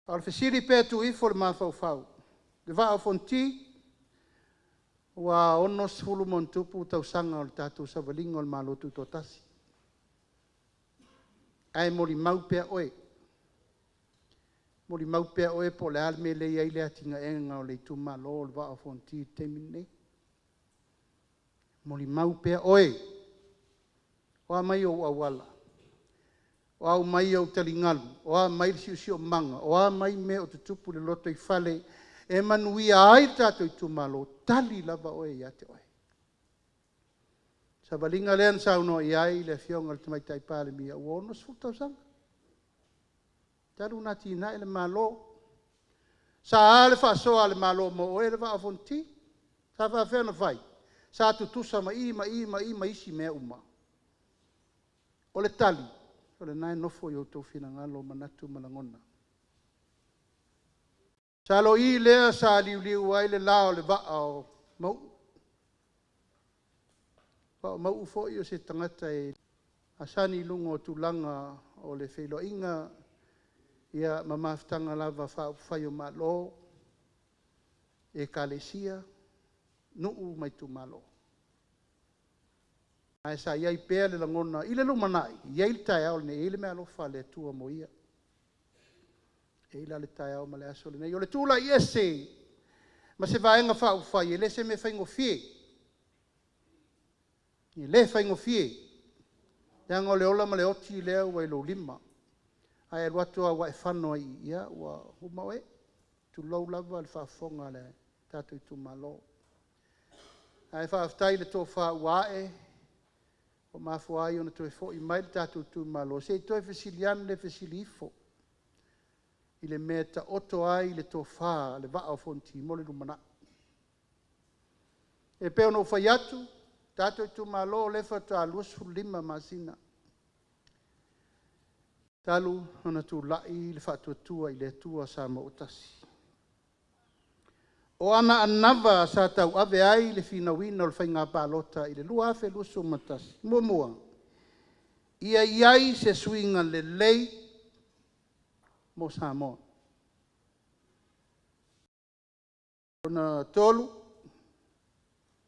M: A o le fesili pe tuu ifo i le mafaufau, le Vaa o Fonoti, ua 60+ tausaga o le tatou savaliga o le Malo Tutoatasi, ae molimau pea oe, molimau pea oe po o le a le mea lea e i ai le atinaeina o le Itumalo o le Vaa o Fonoti i le taimi lenei. Molimau pea oe, o a mai ou auala, o a mai au taligalu, o a mai le siosiomaga, o a mai mea o tutupu i le lotoifale e manuia ai le tatou Itumalo, e tali lava oe ia te oe. O le savaliga lea na saunoa i ai le Afioga i le Tamaitai Palemia ua 60 tausaga talu ona atinae le Malo. Sa le faasoa a le Malo mo oe le Vaa o Fonoti? Sa faafefea ona fai? Sa tutusa ma i ma i ma isi mea uma? O le tali, o lena e nofo i o outou finagalo manatu ma lagona. Sa loi lea sa liuliu ai le la o le vaa o Mauu, aua o Mauu foi o se tagata e masani i luga o tulaga o le feiloaiga ma mafutaga lava faaupufai o Malo, Ekalesia, nuu ma itumalo. Ae sa i ai pea le lagona i le lumanai, e i ai le taeao e i ai le meaalofa a le Atua mo ia. E i ai la le taeao ma le aso lenei. O le tulai ese ma se Vaega Faaupufai e le o se mea faigofie, e le faigofie, leaga o le ola ma le oti lea ua i lou lima. A e alu atu lava ua e fano ai i i, ia ua uma oe, tulou lava le faafofoga a le tatou Itumalo. Ae faafetai i le tofa ua ae ua mafua ai ona toe foi mai le tatou Itumalo se i toe fesili ane, fesili ifo i le mea e taoto ai le tofa a le Vaa o Fonoti mo le lumanai. E pei ona ou fai atu, tatou Itumalo o lea faatoa 25 masina. Talu ona tulai le Faatuatua i le Atua Samoa ua Tasi. O ana anava sa tauave ai le finauina o le Faiga Palota i le 2021: 1. Ia i ai se suiga lelei mo Samoa. Lona tolu,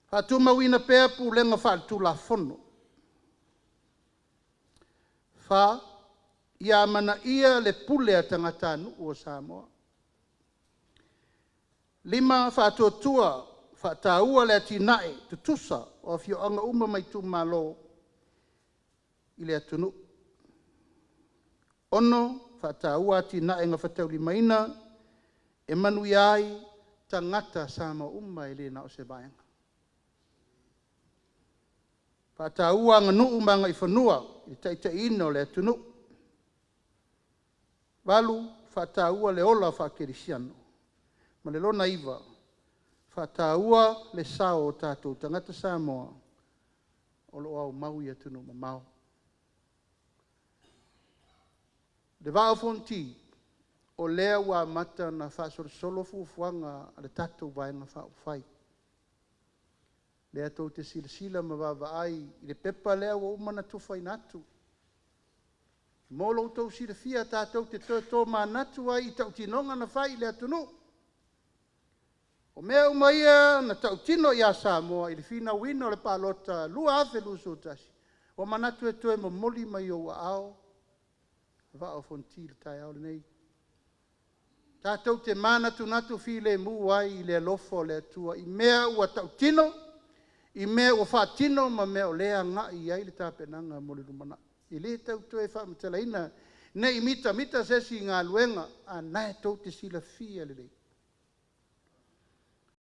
M: faatumauina pea Pulega Faale-Tulafono. 4. Ia amanaia le pule a tagatanuu o Samoa. 5. Faatuatua, faataua le atinae tutusa o afioaga uma ma itumalo i le atunuu. 6. Faataua atinae gafataulimaina e manuia ai tagata Samoa uma e le na o se vaega. Faataua aganuu ma agaifanua i le taitaiina o le atunuu. 8. Faataua le ola faakerisiano. Ma le lona 9, faataua le sao o tatou tagata Samoa o lo o aumau i atunuu mamao. Le Vaa o Fonoti, o lea ua amata ona faasolosolo fuafuaga a le tatou Vaega Faaupufai. O lea tou te silasila ma vaavaai i le pepa lea ua uma ona tufaina atu. Mo lo outou silafia tatou te toe tomanatu ai i tautinoga na fai i le atunuu. O mea uma ia na tautino ia Samoa i le finauina o le palota 2021, ua manatu e toe momoli mai i ou aao le Vaa o Fonoti i le taeao lenei. Tatou te manatunatu filemu ai i le alofa o le Atua i mea ua tautino, i mea ua faatino ma mea o lea e agai i ai le tapenaga mo le lumanai. E le tau toe faamatalaina ne i mitamita se isi i galuega, a o lena tou te silafia lelei.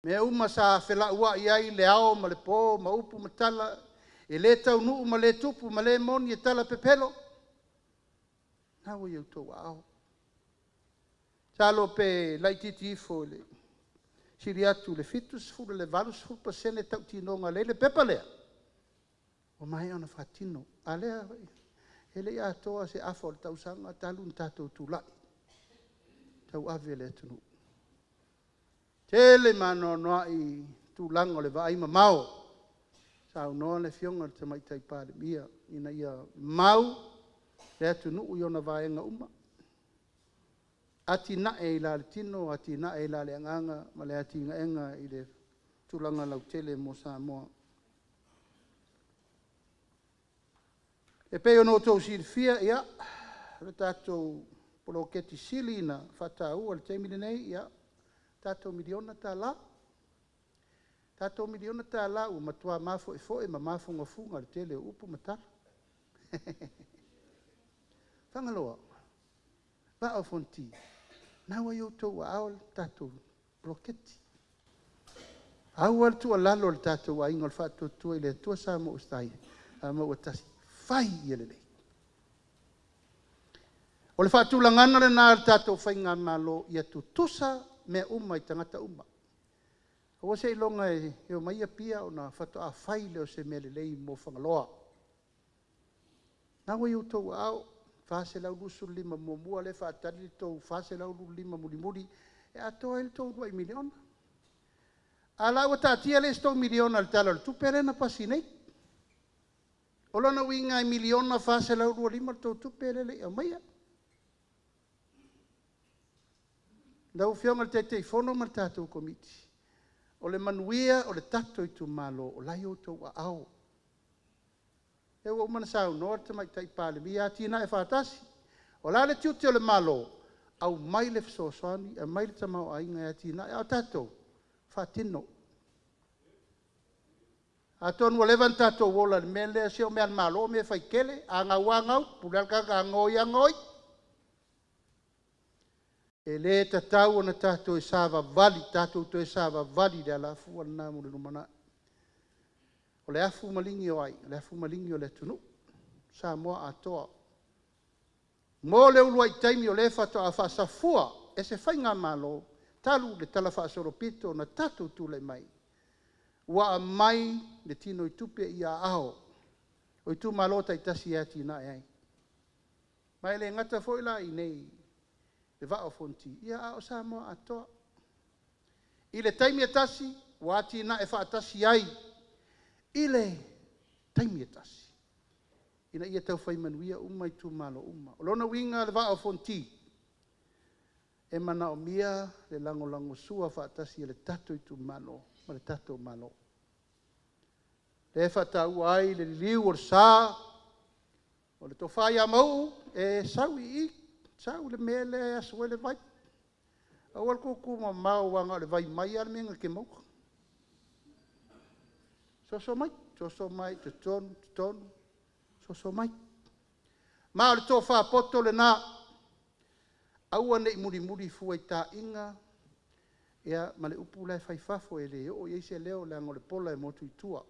M: O mea uma sa felauai ai le ao ma le po ma upu ma tala, e le taunuu ma le tupu ma le moni e talapepelo, o lena ua i outou aao. Masalo pe laitiiti ifo i le sili atu i le 70 i le 80% tautinoga o lea e i le pepa lea, ua maea ona faatino. A o lea e le i atoa se afa o le tausaga talu ona tatou tulai e tauave le atunuu. E tele ma anoanoai tulaga o le vaaimamao, saunoa le Afioga i le Tamaitai Palemia ina ia mau le atunuu i ona vaega uma, atinae i la le tino, atinae i la le agaga ma le atinaega i le tulaga lautele mo Samoa. E pei ona outou silafia, o le tatou poloketi sili ona faataua i le taimi lenei, o le tatou $1miliona. O le tatou $1miliona ua matua mafoefoe ma mafugafuga i le tele o upu ma tala. Fagaloa, Vaa o Fonoti, o lena ua i outou aao le tatou poloketi. Pau lava le tuualalo a le tatou Aiga o le Faatuatua i le Atua Samoa ua Tasi, fai ia lelei. O le faatulagaga lena a le tatou Faigamalo, ia tutusa mea uma i tagata uma. Aua seiloga e omai Apia ona faatoa fai lea o se mea lelei mo Fagaloa. O lena ua i outou aao, $425 muamua lea e faatali le tou $425 mulimuli e atoa ai le tou uluai miliona. A o la e ua taatia le isi tou $1miliona i le Tala o le Tupe lea na pasi nei. O lona uiga e $1,425,000 le tou tupe lea e le i aumaia. Lau Afioga i le Taitaifono ma le tatou Komiti, o le manuia o le tatou itumalo, o la e i outou aao. O lea ua uma ona saunoa le Tamaitai Palemia, atinae faatasi. O le a le tiute o le Malo? Aumai le fesoasoani, aumai le tamaoaiga e atinae, a o tatou, faatino. Atonu ua leva ona tatou ola i le mea lea, se o mea a le Malo mea e fai tele, a gau lava gau, pule lava le tagata a gaoi lava gaoi. E le tatau ona tatou savavali, tatou toe savavali i le alafua lena mo le lumanai. O le afu maligi o ai? O le afu maligi o le atunuu, o Samoa atoa. Mo le uluai taimi o lea faatoa faasafua e se Faigamalo talu le talafaasolopito ona tatou tulai mai, ua aumai le tinoitupe i aao o itumalo taitasi e atinae ai. Ma e le gata foi la i inei i le Vaa o Fonoti, a o Samoa atoa. I le taimi e tasi ua atinae faatasi ai i le taimi e tasi, ina ia tau fai manuia uma Itumalo uma. O lona uiga le Vaa o Fonoti e manaomia le lagolagosua faatasi e le tatou Itumalo ma le tatou Malo. Lea e faataua ai le liliu o le sa o le Tofa ia Mauu e sau i i, sau i le mea lea e asu ai le vai. Aua le tutu mamao aua na o le vai mai lava le mea na te maua. Soso mai, soso mai i totonu, totonu, soso mai. Ma o le tofa poto lena, aua nei mulimuli fua i taaiga ma le upu la e fai i fafo e le oo i ai se leo leaga o le pola e motu i tua.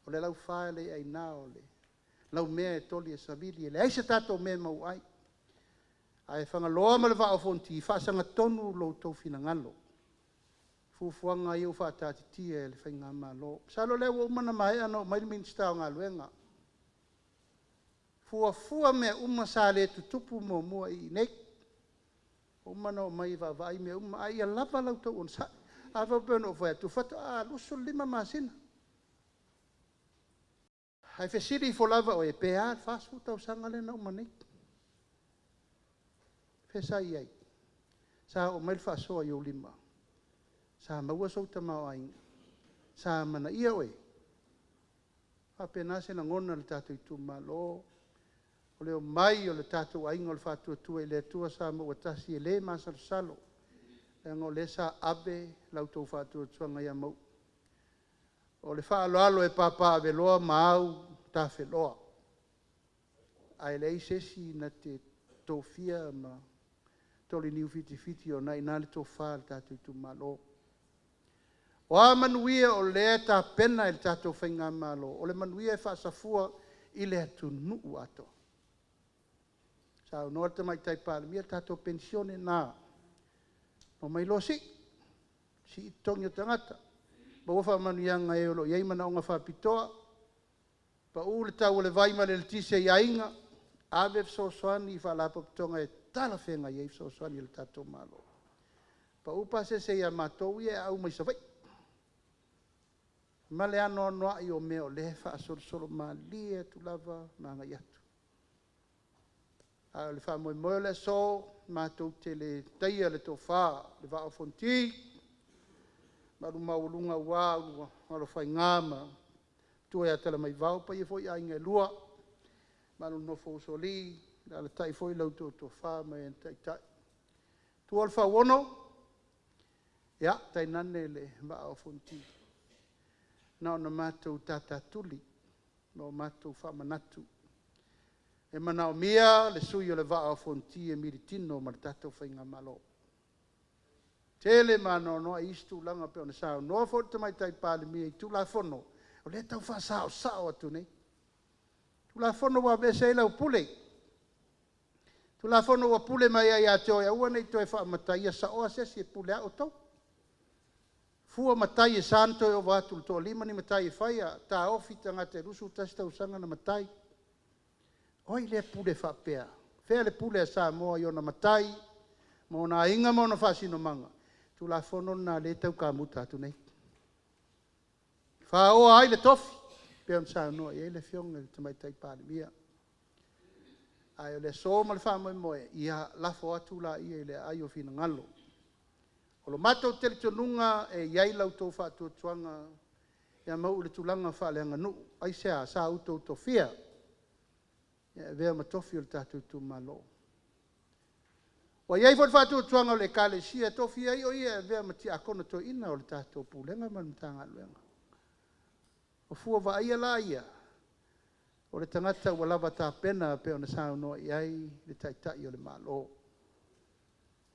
M: O le laufa e le aina o le laumea e toli e savili, e leai se tatou mea e maua ai. Ae Fagaloa ma le Vaa o Fonoti, faasagatonu lo outou finagalo i fuafuaga ia ua faataatitia e le Faigamalo. Masalo o lea ua uma ona maea ona oo mai le Minisita o Galuega, fuafua mea uma sa le tutupu muamua i inei, ua uma ona omai e vaavaai mea uma, ae ia lava la outou onosai. Ae pei ona ou fai atu, faatoa 25 masina. Ae fesili ifo lava oe, pe a le 40 tausaga lea na uma nei? O fea sa i ai? Sa oo mai le faasoa i ou lima? Sa maua sou tamaoaiga? Sa amanaia oe? E faapena se lagona i le tatou Itumalo, o le omai o le tatou Aiga o le Faatuatua i le Atua Samoa ua Tasi e le masalosalo, leaga o lea sa ave la outou faatuatuaga ia Mauu. O le faaaloalo e papaaveloa ma autafeloa, ae leai se isi na te tofia ma toli niu fitifiti o lena e i ina le tofa a le tatou Itumalo. O a manuia o lea e tapena e le tatou Faigamalo, o le manuia e faasafua i le atunuu atoa. Saunoa le Tamaitai Palemia, tatou penisione lena, omai loa sii, sii totogi o tagata, maua faamanuiaga i e o lo o i ai manaoga faapitoa, pau le tau o le vai ma le eletise i aiga, ave fesoasoani i faalapotopotoga e talafeagai ai fesoasoani a le tatou Malo. Pau pasese ia matou ia e aau mai Savaii, ma le anoanoai o mea o lea e faasolosolo malie atu lava ma agai atu. A o le faamoemoe o le aso, matou te le taia le tofa le Vaa o Fonoti, mamalu maualuga aua Alofaga ma le Matua ia Talamaivao, o paia foi i Aiga e Lua, mamalu i le nofo a Usoalii, alaalatai foi la outou Toafa ma e na taitai. Tua le Fauono, tainane le Vaa o Fonoti, na ona matou tatatuli ma o matou faamanatu, e manaomia le sui o le Vaa o Fonoti e militino ma le tatou Faigamalo. E tele ma anoanoai isi tulaga e pei ona saunoa foi le Tamaitai Palemia i Tulafono o lea e tau faasaosao atu nei, Tulafono ua aveese ai lau pule, Tulafono ua pule mai ai ia te oe e aua nei toe faamataia saoa se isi e pule lava outou. Fua matai e sa ona toe ova atu i le toalima ni matai e faia, taofi tagata e 21 tausaga ona matai. O ai lea e pule faapea? Fea le pule a Samoa i ona matai ma ona aiga ma ona faasinomaga? Tulafono lena lea e tau kamuta atu nei, faoa ai le tofi pei ona saunoa i ai le Afioga i le Tamaitai Palemia. Ae o le aso ma le faamoemoe, ia lafo atu laia i aai o finagalo. O le matou talitonuga e i ai la outou faatuatuaga ia Mauu i le tulaga faaleaganuu. Aisea? Sa outou tofia e avea ma tofi o le tatou Itumalo. Ua i ai foi le faatuatuaga o le Ekalesia e tofia ai o ia e avea ma Tiakono Toeaina o le tatou Pulega ma le Matagaluega. O fua vaaia la ia o le tagata ua lava tapena pei ona saunoa i ai le Taitai o le Malo.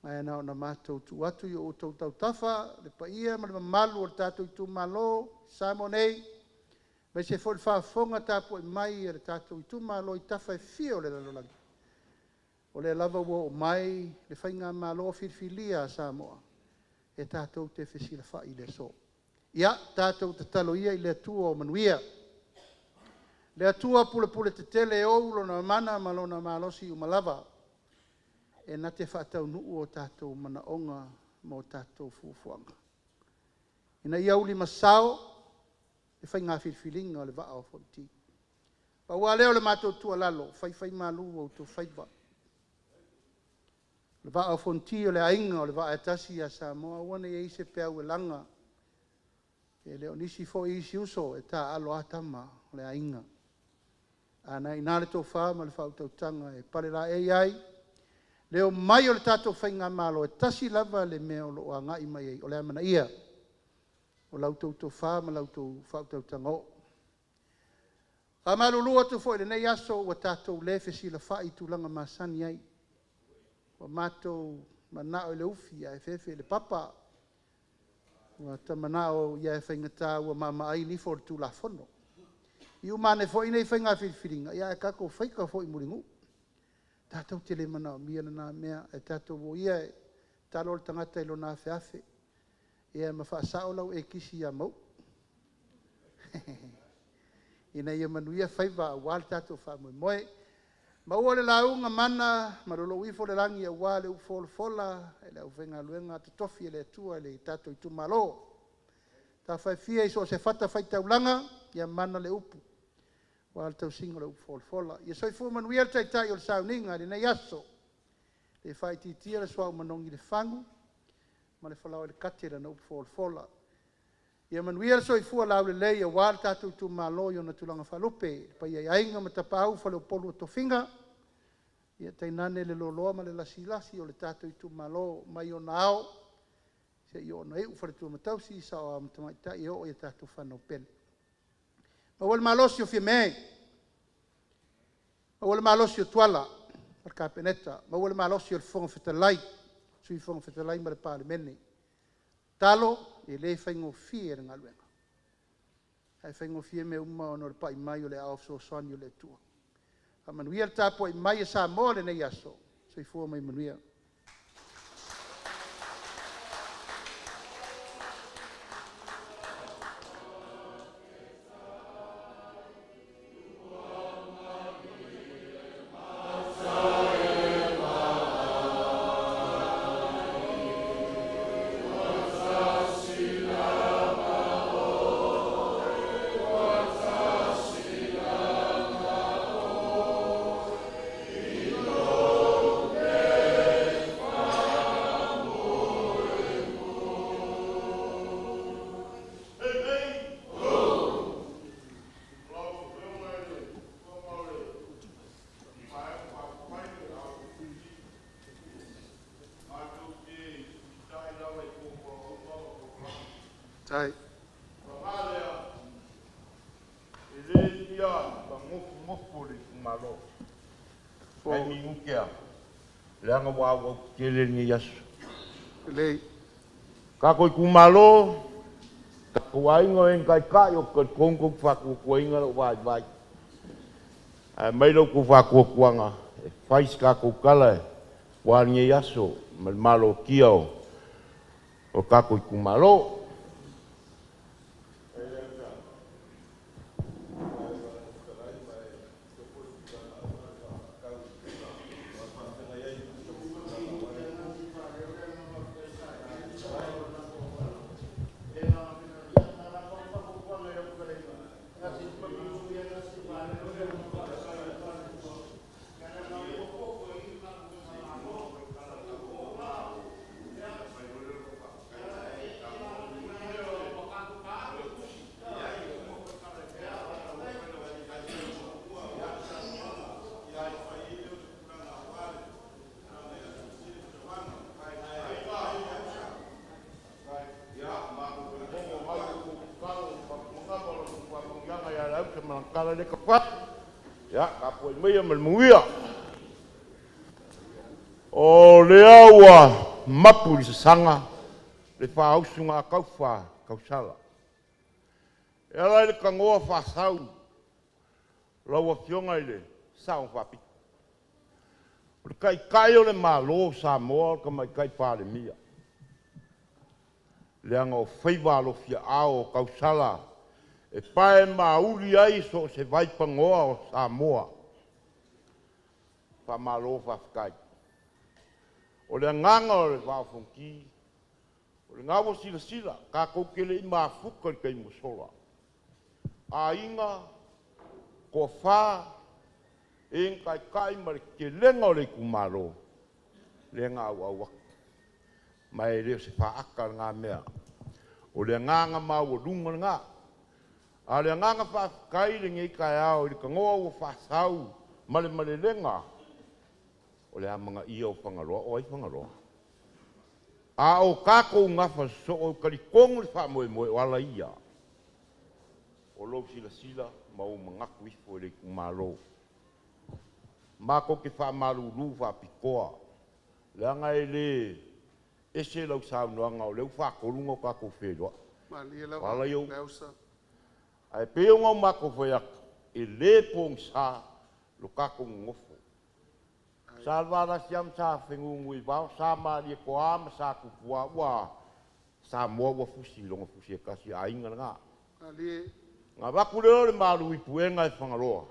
M: Ae na ona matou tuu atu i o outou autafa le paia ma le mamalu o le tatou Itumalo i Samoa nei, aemaise foi le faafofoga tapuai mai a le tatou Itumalo i tafa e fia o le lalolagi, o lea lava ua oo mai le Faigamalo filifilia a Samoa e tatou te fesilafai i le aso. Ia tatou tatalo ia i le Atua o manuia. Le Atua pulepule tetele e ou lona mana ma lona malosi uma lava, e na te faataunuu o tatou manaoga ma o tatou fuafuaga. Ina ia ulimasao le faiga filifiliga o le Vaa o Fonoti. Pau lava lea o le matou tuualalo, faifaimalu o outou faiva. O le Vaa o Fonoti o le aiga o le Vaa e tasi ia Samoa, aua ne i i ai se peau e laga, e le o nisi foi isi uso, e taaalo lava tama o le aiga. A o lena e i ina le tofa ma le faautautaga e palelaei ai le omai o le tatou Faigamalo, e tasi lava le mea o lo o agai mai ai, o le amanaia o la outou tofa ma la outou faautautaga oo. E faamalulu atu foi i lenei aso ua tatou le fesilafai i tulaga masani ai, ua matou manao i le ufi ae fefe i le papa, ua ta manao e faigata ua maamaai nifo o le Tulafono. Ia uma ane foi nei faiga filifiliga, ae tatou faita foi mulinuu. Tatou te le manaomia lena mea, ae tatou o ia e talo le tagata i lona afeafe, ma faasao lau e kisi ia Mauu, ina ia manuia faiva aua le tatou faamoemoe. Maua le lauga mana ma lolou ifo le lagi aua le upu folafola a le aufaigaluega totofi a le Atua i le tatou itumalo. Tafa e fia i so o se fatafaitaulaga, ia mana le upu aua le tausiga o le upu folafola. Ia soifua manuia le Taitai o le sauniga i lenei aso, e le faaitiitia le suauu manogi i le fagu ma le falaoa i le kate i lana upu folafola. Ia manuia le soifua laulelei aua le tatou itumalo i ona tulaga faalupe, le paia i Aiga ma Tapaau, Faleupolu o Tofiga, tainane le loaloa ma le lasilasi o le tatou itumalo mai ona ao seia oo ina iu faletua ma tausi, saoao ma tamaitai e oo i a tatou fanau pele. Maua le malosi o Fiame, maua le malosi o Tuala ma le Kapeneta, maua le malosi o le Fofoga Fetalai, Sui Fofoga Fetalai ma le Palemene. Tatalo, e le faigofie le galuega, ae faigofie mea uma ona o le pai mai o le aao fesoasoani o le Atua. Faamanuia le tapuai mai a Samoa i lenei aso. Soifua ma ia manuia. Tai.
H: E le fia magofogofu le itumalo. Ai minute a. Leaga ua auau tetele lenei aso.
M: Lelei.
H: Tatou itumalo, tatou aiga o e na taitai, ou te talitonu tou te faatuatuaina lou vaivai. Ae aumai la outou faatuatuaga e fai se tatou tala aua lenei aso ma le malotia o le tatou itumalo. Ia, tapuai maia ma le manuia. O lea ua mapu i le sasana le faausugataufa a tausala. E ala i le tanoa faasau lau Afioga i le Sao Faapito, o le Taitai o le Malo o Samoa o le Tamaitai Palemia, leaga o faiva alofiaao o tausala. E pae mauli ai so o se vaipanoa o Samoa. Faamalo faafetai. O le agaga o le Vaa o Fonoti, o lena ua silasila, tatou te le i mafuta i le taimi ua sola. Aiga, toafa, e na taitai ma le telega o le itumalo, lea na auau atu. Ma e le o se faata lena mea. O le agaga maualuga lena. A o le agaga faafetai i lenei taeao i le tanoa ua faasau ma le malelega, o le amanaia o Fagaloa. O ai Fagaloa? A o tatou gafa sosoo, e talitonu le faamoemoe o ala ia o lou silasila ma ou manatu ifo i le itumalo. Matou te faamalulu faapitoa, leaga e le ese lau saunoaga o lea ua faatolu ona tatou feiloai.
I: Malie
H: O
I: lava
H: ala ia o upu.
I: Leausa.
H: Ae pei ona matou fai atu, e le pogisa lo tatou nonofo. Sa Valasi lava ma sa Fenunuivao, sa Malietoa ma sa Tupua, ua Samoa ua fusi i lona fusi e tasi, aiga lena.
I: Malie.
H: Na avatu lea o le malu i puega e Fagaloa.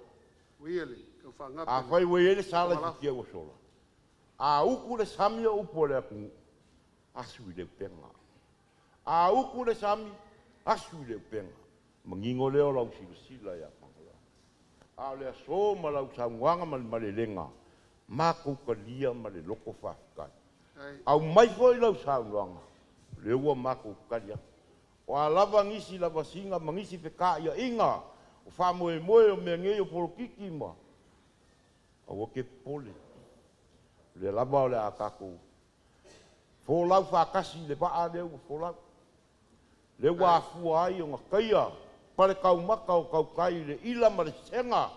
I: Uia le tau faagape
H: Afai ua i ai le sala i
I: Malafo.
H: futia ua sola, a utu le sami o upu o le atunuu, asu i le upega. A utu le sami, asu i le upega. Manino lea o lau silasila ia Fagaloa. A o le aso ma lau saunoaga ma le malelega, matou talia ma le loto faafetai.
I: Ai.
H: Aumai foi lau saunoaga, o lea ua matou tali atu. O a lava nisi lavasiga ma nisi fekaiaiga, o faamoemoe o mea nei o polokiki ma aua te popole. O lea lava o le a tatou folau faatasi i le vaa lea ua folau. Lea ua afua ai ona taia pale taumata o tautai i le ila ma le sega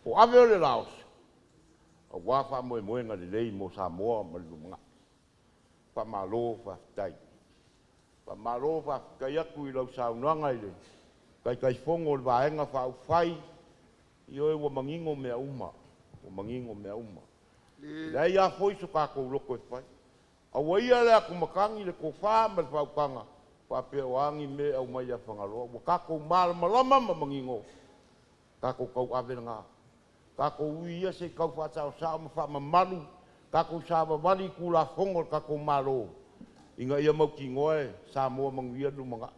H: o ave o le laosi, aua faamoemoega lelei mo Samoa ma le lumanai. Faamalo faafetai. Faamalo faafetai atu i lau saunoaga i le Taitaifono o le Vaega Faaupufai, ioe, ua manino mea uma, ua manino mea uma. E leai lava foi so tatou loto e fai. Aua ia le atumatagi le tofa ma le faautaga, faapea o a ni mea e aumai ia Fagaloa, ua tatou malamalama ma manino, tatou tauave lena. Tatou ui ia se i tau faasaosao ma faamamalu, tatou savavali i Tulafono a le tatou Malo, ina ia mautinoa e Samoa manuia le lumanai.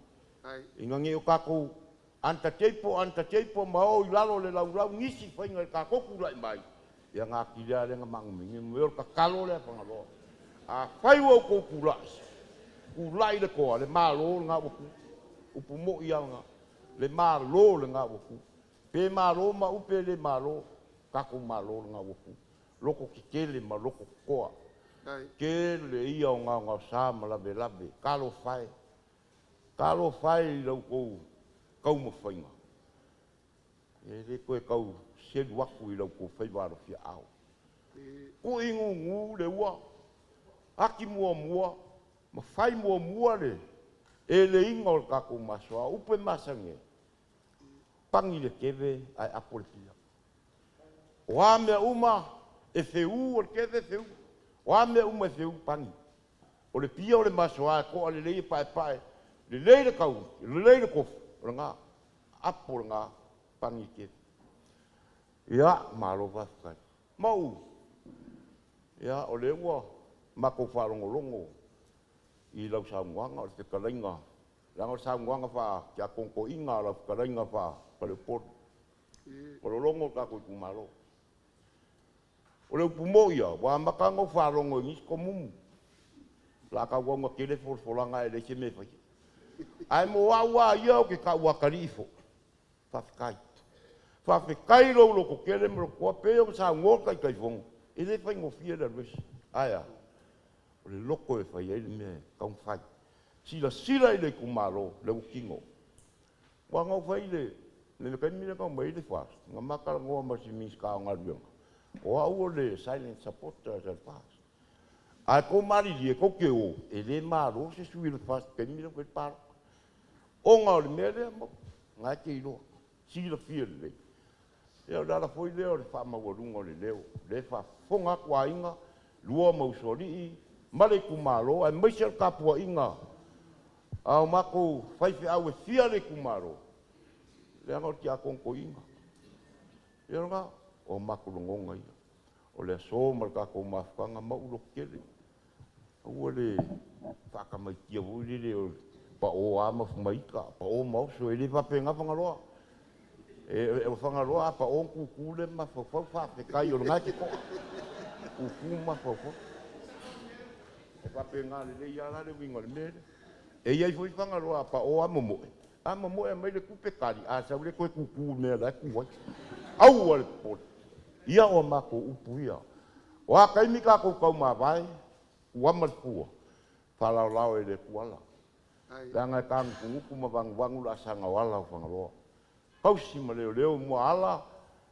I: Ai.
H: Ina ne i o tatou untouchable, untouchable ma o i lalo o le laulau nisi faiga i le tatou tulai mai, ia ona atili lava lea ona magumigimu. O le tatalo lea a Fagaloa. Afai ua outou tulai, tulai le toa, le Malo lena ua tu. Upu moi lava lena. Le Malo lena ua tu. Pe malo ma upe le malo, tatou Malo lena ua tu. Loto tetele ma loto totoa.
I: Ai.
H: Tele ia o gaogaosa ma lavelave. Talofa e. Talofa e i lau tou taumafaiga. E le toe tau selu atu i lau tou faiva alofiaao. Kui gugu le ua, ati muamua, ma fai muamua le eleiga o le tatou masoa. O upu e masani ai, pani le keve ae apo le pia. O a mea uma e feū o le keve feū. O a mea uma e feū, pani. O le pia o le masoa e to'a lelei e paepae, lelei le tau, lelei le tofu, o lena, apo lena, pani le keve. Ia, malo faafetai. Mau, ia, o lea ua matou faalogologo i lau saunoaga o le fetalaiga, leaga o le saunoaga faa-tiakono toeaina a lau fetalaiga faa-faleupolu. O lologo o tatou itumalo. O le upu moi ia, ua amata ona ou faalogo i nisi tomumu. La tauau na tele folafolaga e leai se mea e faia. Ae mo au lava ia ou te tau atalii foi. Faafetai. Faafetai lou lototele ma lou toa, pei ona saunoa le Taitaifono, e le faigofie le alu ese. Ae a? O le loto e fai ai le mea e taumafai. Silasila i le itumalo, le ua tino. Ua na ou fai i le taimi lea na omai ai le FAST, na ma talanoa ma si Minisita o Galuega, o au o le silent supporter o le FAST. Ae tou malilie, tou te o, e le malo se sui o le FAST i le taimi lea ua fai le palota. Ona o le mea lea, na e te iloa, silafia lelei. Ia o le ala foi lea o le faamaualuga o le leo, lea e faafofoga atu aiga, lua ma usoalii, ma le itumalo, aemaise o le tapuaiga a o matou faifeau e fia le itumalo. Leaga o le tiakono toeaina. Ia lena, o matou lagona ia. O le aso ma le tatou mafutaga, Mauu lototele. Aua le faatamaitia foi lele o le pao lava ma ita, pao ma oso, e le faapena Fagaloa. O Fagaloa a pao ona tutu lea ma mafaufau, faafetai o lena e te to'a. Tutu ma mafaufau. E faapena lelei lava la le uiga o le mea lea. E i ai foi Fagaloa a pao lava momoe, a momoe aumai le tupe tali, a sau lea toe tutu i le mea o la e tu ai. Aua le popole. Ia o a matou upu ia. O a taimi tatou taumavae, tuama le fua, faalaolao e le Atua ala. Leaga e tagutugutu ma vaguvanu le asaga o ala o Fagaloa. Tausi ma leoleo muaala,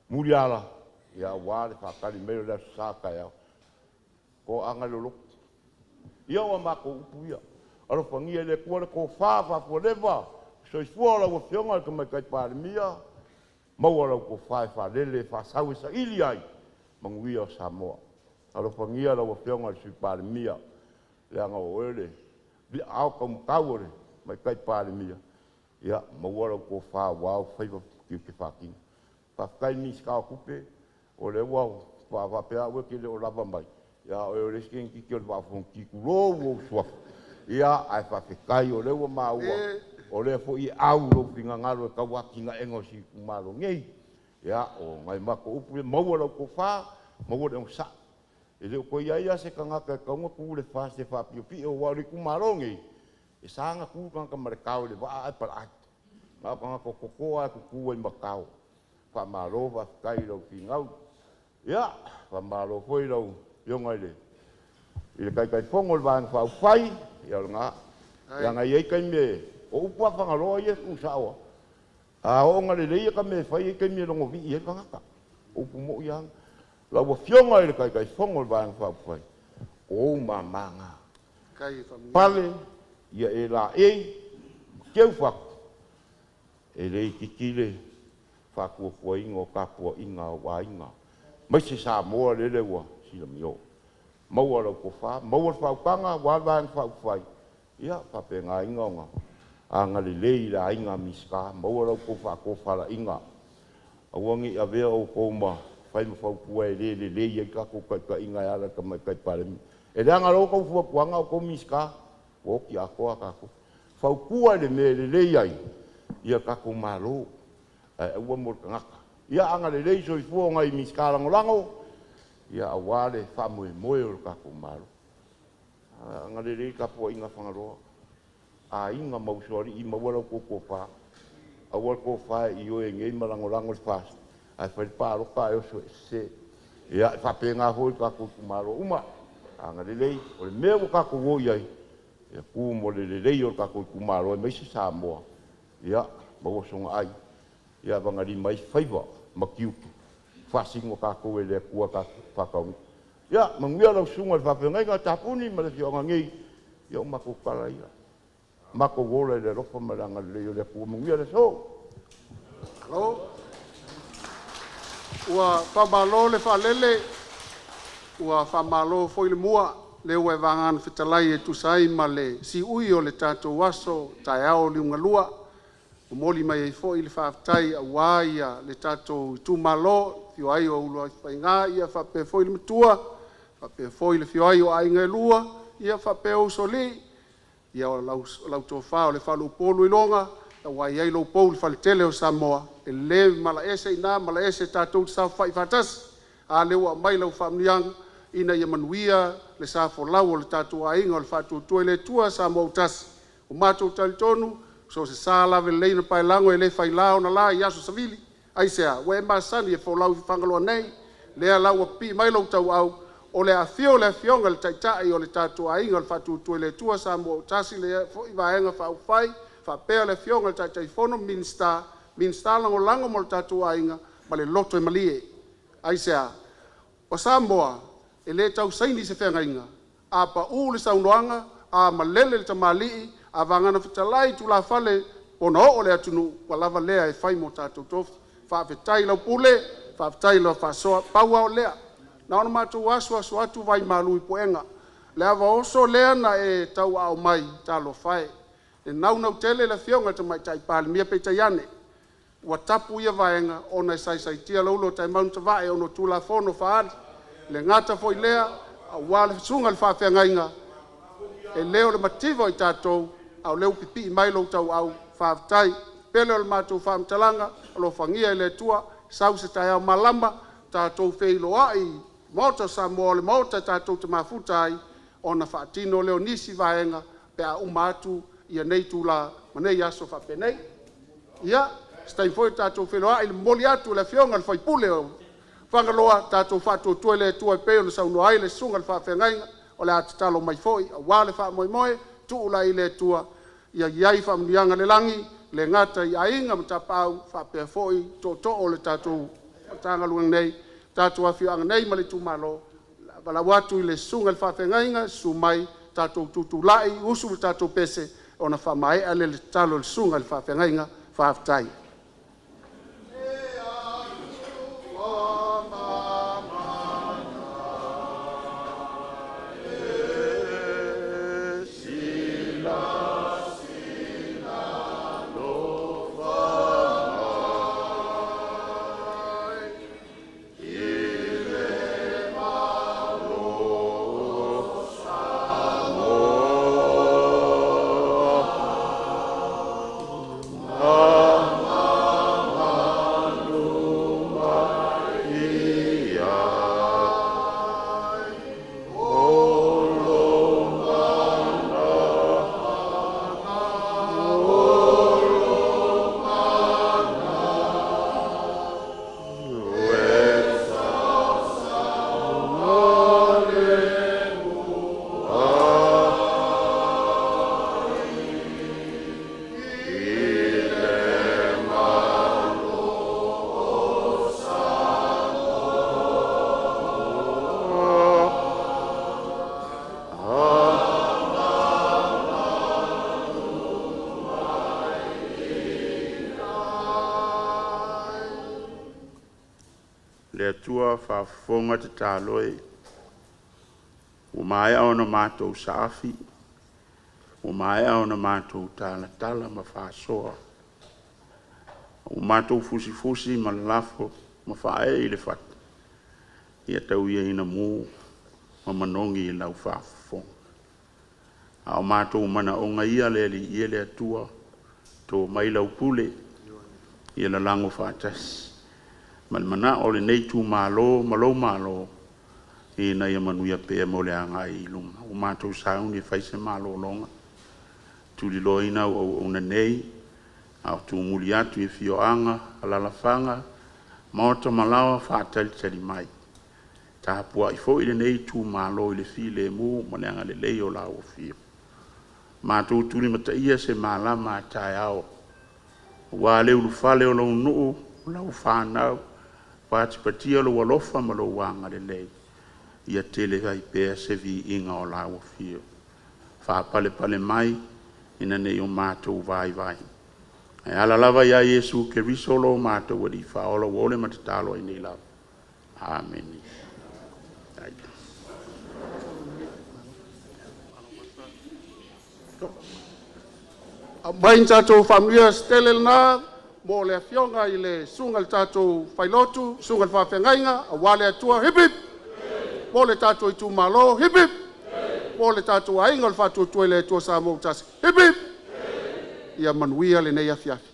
H: muliala, ia aua le faatali mai o le Aso Sa taeao. Toaga loloto. Ia o a matou upu ia. Alofagia e le Atua le tofa faafualeva, soifua o lau Afioga i le Tamaitai Palemia, maua lau tofa e faalele e faasau e saili ai manuia o Samoa. Alofagia lau Afioga i le Sui Palemia, leaga o oe le ao taumatau o le Tamaitai Palemia, ia maua lau tofa aua ou faiva ma tiute faatino. Faafetai i le Minisita o Tupe, o lea ua faapea au e te le o lava mai, a o oe o le isi teineitiiti o le Vaa o Fonoti, tulou lou suafa. Ia, ae faafetai o lea ua maua, o lea foi e au lou finagalo e tau atinaega o si itumalo nei. Ia, o nai matou upu ia, maua lau tofa, maua le onosai. E le o toe i ai lava se tagata e tatau ona tu i le FAST e faapiopio, aua o le itumalo lenei, e sa ona tu le tagata ma le tao i le vaa ae palaai. Na o tagata toto lava e tutu ai ma tao. Faamalo faafetai i lau finau. Ia, faamalo foi i lau Afioga i le Taitaifono o le Vaega Faaupufai, ia o lena, leaga e i ai taimi o upu lava a Fagaloa ia e tuusao lava. A oo ina lelei ta mea e fai, e i ai taimi e logovii ai le tagata. O upu moni lava. Lau Afioga i le Taitaifono o le Vaega Faaupufai, o ou mama na. Pale ia e laei ma teu fatu, e le itiiti le faatuatuaina o tapuaiga a ou aiga, aemaise Samoa lele ua silamio. Maua lau tofa, maua le faautaga aua le Vaega Faaupufai, ia faapena ona agalelei i le aiga Minisita, maua la outou faatofalaiga, aua ne i avea outou ma fai ma fautua e le lelei ai le tatou taitaiga e ala i le Tamaitai Palemia. E leaga loa tou fuafuaga a o outou o Minisita, ua oti atoa tatou. Fautua i le mea e lelei ai le tatou Malo, ae aua mo le tagata. Ia agalelei soifua o nai Minisita Lagolago aua le faamoemoe o le tatou Malo. Agalelei le tapuaiga a Fagaloa, aiga ma usoalii, maua la outou tofa. Aua le tofa e ioe nei ma lagolago le FAST ae fai le palota ae oso e sese. Ia, e faapena foi tatou itumalo uma. Agalelei, o le mea ua tatou o i ai, ia tu mo le lelei o le tatou itumalo aemaise Samoa. Ia maua soga ai, ia avagalima ai faiva ma tiute, faasino tatou e le Atua tatou faataunuu. Ia manuia lau susuga i le faafeagaiga Tapuni ma le afioaga nei, ia o matou tala ia. Matou ola i le alofa ma le agalelei o le Atua. Manuia le aso.
I: Malo. Ua faamalo le faalele, ua faamalo foi le mua, lea ua e vagana fetalai e tusa ai ma le siui o le tatou aso taeao liugalua. Momoli mai ai foi le faafetai aua ia le tatou itumalo, afio ai o Ulualofaiga ia faapea foi le Matua, faapea foi le afio ai o aiga e lua, ia faapea usoalii, ia o lau tofa o le faleupolu i loga, ua i ai lou pou i le faletele o Samoa, e le malaese i ina malaese tatou te saofafai faatasi. A lea ua aumai lau faamanuiaga ina ia manuia le sa folau o le tatou aiga o le Faatuatua i le Atua Samoa ua tasi. Ua matou talitonu, so o se sa lavelei na paelago e le faila ona la i aso savili. Aisea? Ua e masani e folau i Fagaloa nei, lea la ua pipii mai lou tauau, o le afio o le Afioga i le Taitai o le tatou aiga o le Faatuatua i le Atua Samoa ua tasi, lea foi Vaega Faaupufai, faapea le Afioga i le Taitaifono ma Minisita, Minisita Lagolago ma le tatou aiga ma le loto e malie. Aisea? O Samoa e le tau saini se feagaiga, a pau le saunoaga, a malele le tamalii, a vagana fetalai tulafale ona oo le atunuu, ua lava lea e fai mo tatou tofi. Faafetai i lau pule, faafetai i lau faasoa. Pau lava o lea, na ona matou aso aso atu vai malu i puega, le ava oso lea na e tauaao mai, talofa e, e naunau tele le Afioga i le Tamaitai Palemia, peitai ane, Ua tapu ia vaega ona e saisaitia le ulu o Taimau na tavae ona o Tulafono faaali. Le gata foi lea, aua le susuga i le faafeagaiga, e le o le mativa o i tatou, a o lea ua pipii mai lou tauau, faafetai. Pele o le matou faamatalaga, alofagia e le Atua, sau se taeao malama, tatou feiloai i Maota o Samoa, o le Maota tatou te mafuta ai, ona faatino lea o nisi vaega pe a uma atu ia nei itula ma nei aso faapenei. Ia, se taimi foi tatou feiloai, e momoli atu le afioga i le sui usufono o Fagaloa, tatou faatuatua i le Atua e pei ona saunoa ai le susuga i le faafeagaiga, o le a tatalo mai foi aua le faamoemoe, tuu la i le Atua ia i ai faamanuiaga i le lagi, e le gata i aiga ma tapaau, faapea foi tootoo o le tatou Matagaluega nei, tatou afioaga nei ma le itumalo. E valaau atu i le susuga i le faafeagaiga, susu mai tatou tutulai, usu le tatou pese ona faamaea lea o le tatalo a le susuga i le faafeagaiga. Faafetai.
J: Le Atua faafofoga tatalo e, ua maea ona matou saafi, ua maea ona matou talatala ma faasoa, ua matou fusifusi ma lalafo ma faaee i le fata, ia tau ia ina mu ma manogi i lau faafofoga. A o matou manaoga ia le Alii e le Atua, to mai lau pule, ia lalago faatasi ma le manao o lenei itumalo ma lou malo, ina ia manuia pea mo le agai i luma. Ua matou sauni e fai se malologa, tuliloaina au auauna nei, a o tumuli atu i afioaga, alaalafaga, maota ma laoa faatalitali mai. Tapuai foi lenei itumalo i le filemu ma le agalelei o lau Afio. Matou tulimataia se malama a taeao, aua le ulufale o lou nuu, o lau fanau, patipatia lou alofa ma lou agalelei, ia tele ai pea se viiga o lau Afio. Faapalepale mai ina nei o matou vaivai, ae ala lava ia Iesu Keriso lo matou Alii Faaola ua ole ma tatalo ai nei lava. Amene.
I: Aumai ni tatou faamanuia se tele lena mo le afioga i le susuga i le tatou Failotu, susuga i le faafeagaiga, aua le Atua, hip hip! Mo le tatou itumalo, hip hip! Mo le tatou aiga o le Faatuatua i le Atua Samoa ua tasi, hip hip! Ia manuia lenei afiafi.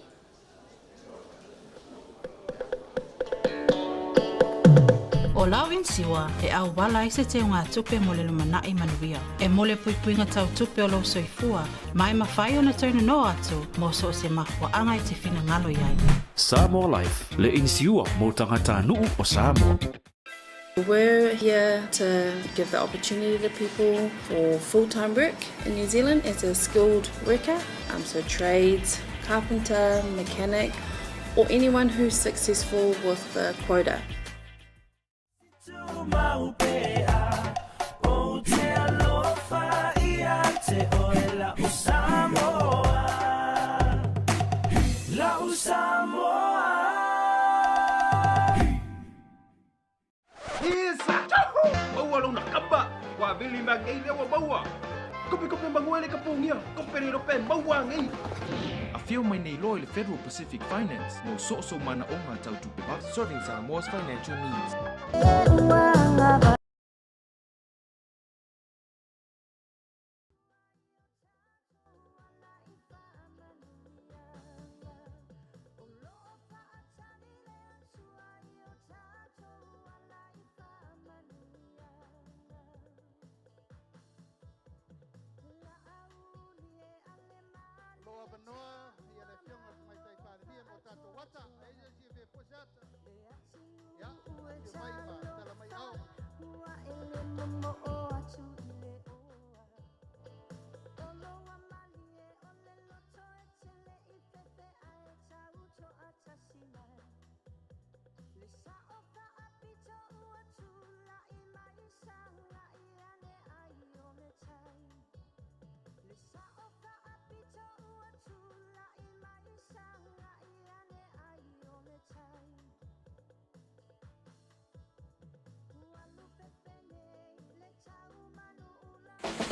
C: O lau inisiua e auala ai se teugatupe mo le lumanai manuia. E mo le puipuiga tau tupe o lou soifua, ma e mafai ona toe nonoa atu mo so o se mafuaaga e te finagalo i ai.
D: Samoa Life, le inisiua mo tagatanuu o Samoa.
E: We're here to give the opportunity to people for full-time work in New Zealand as a skilled worker, so trades, carpenter, mechanic, or anyone who's successful with the quota.
F: Isa! Maua lona kapa! Ua vili mai nei lea ua maua! Kope kope manuele ka pogia, kope le rope maua nei!
G: Afio mai nei loa i le Federal Pacific Finance mo so o sou manaoga tau tupe vave. Serving Samoa's financial needs.
M: Lo avanoa ia le afioga i le Tamaitai Palemia mo tatou ata. E ia sia fia foi se ata. Ia, afio mai ma tala mai ao.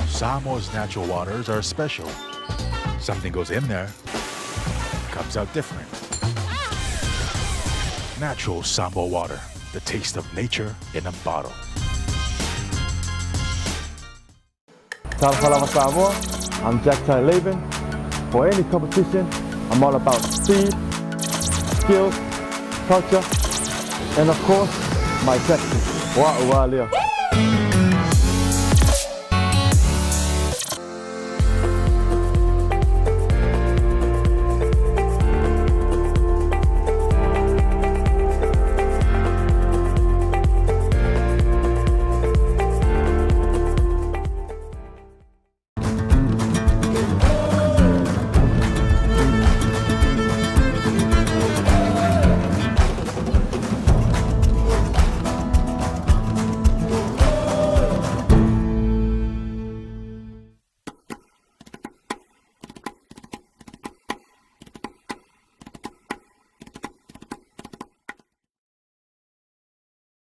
A: Samoa's natural waters are special. Something goes in there, comes out different. Natural Samoa water, the taste of nature in a bottle.
B: Talofa lava Samoa, I'm Jack Tai Laban. For any competition, I'm all about speed, skills, culture, and of course, my tactics. Wa ua lea.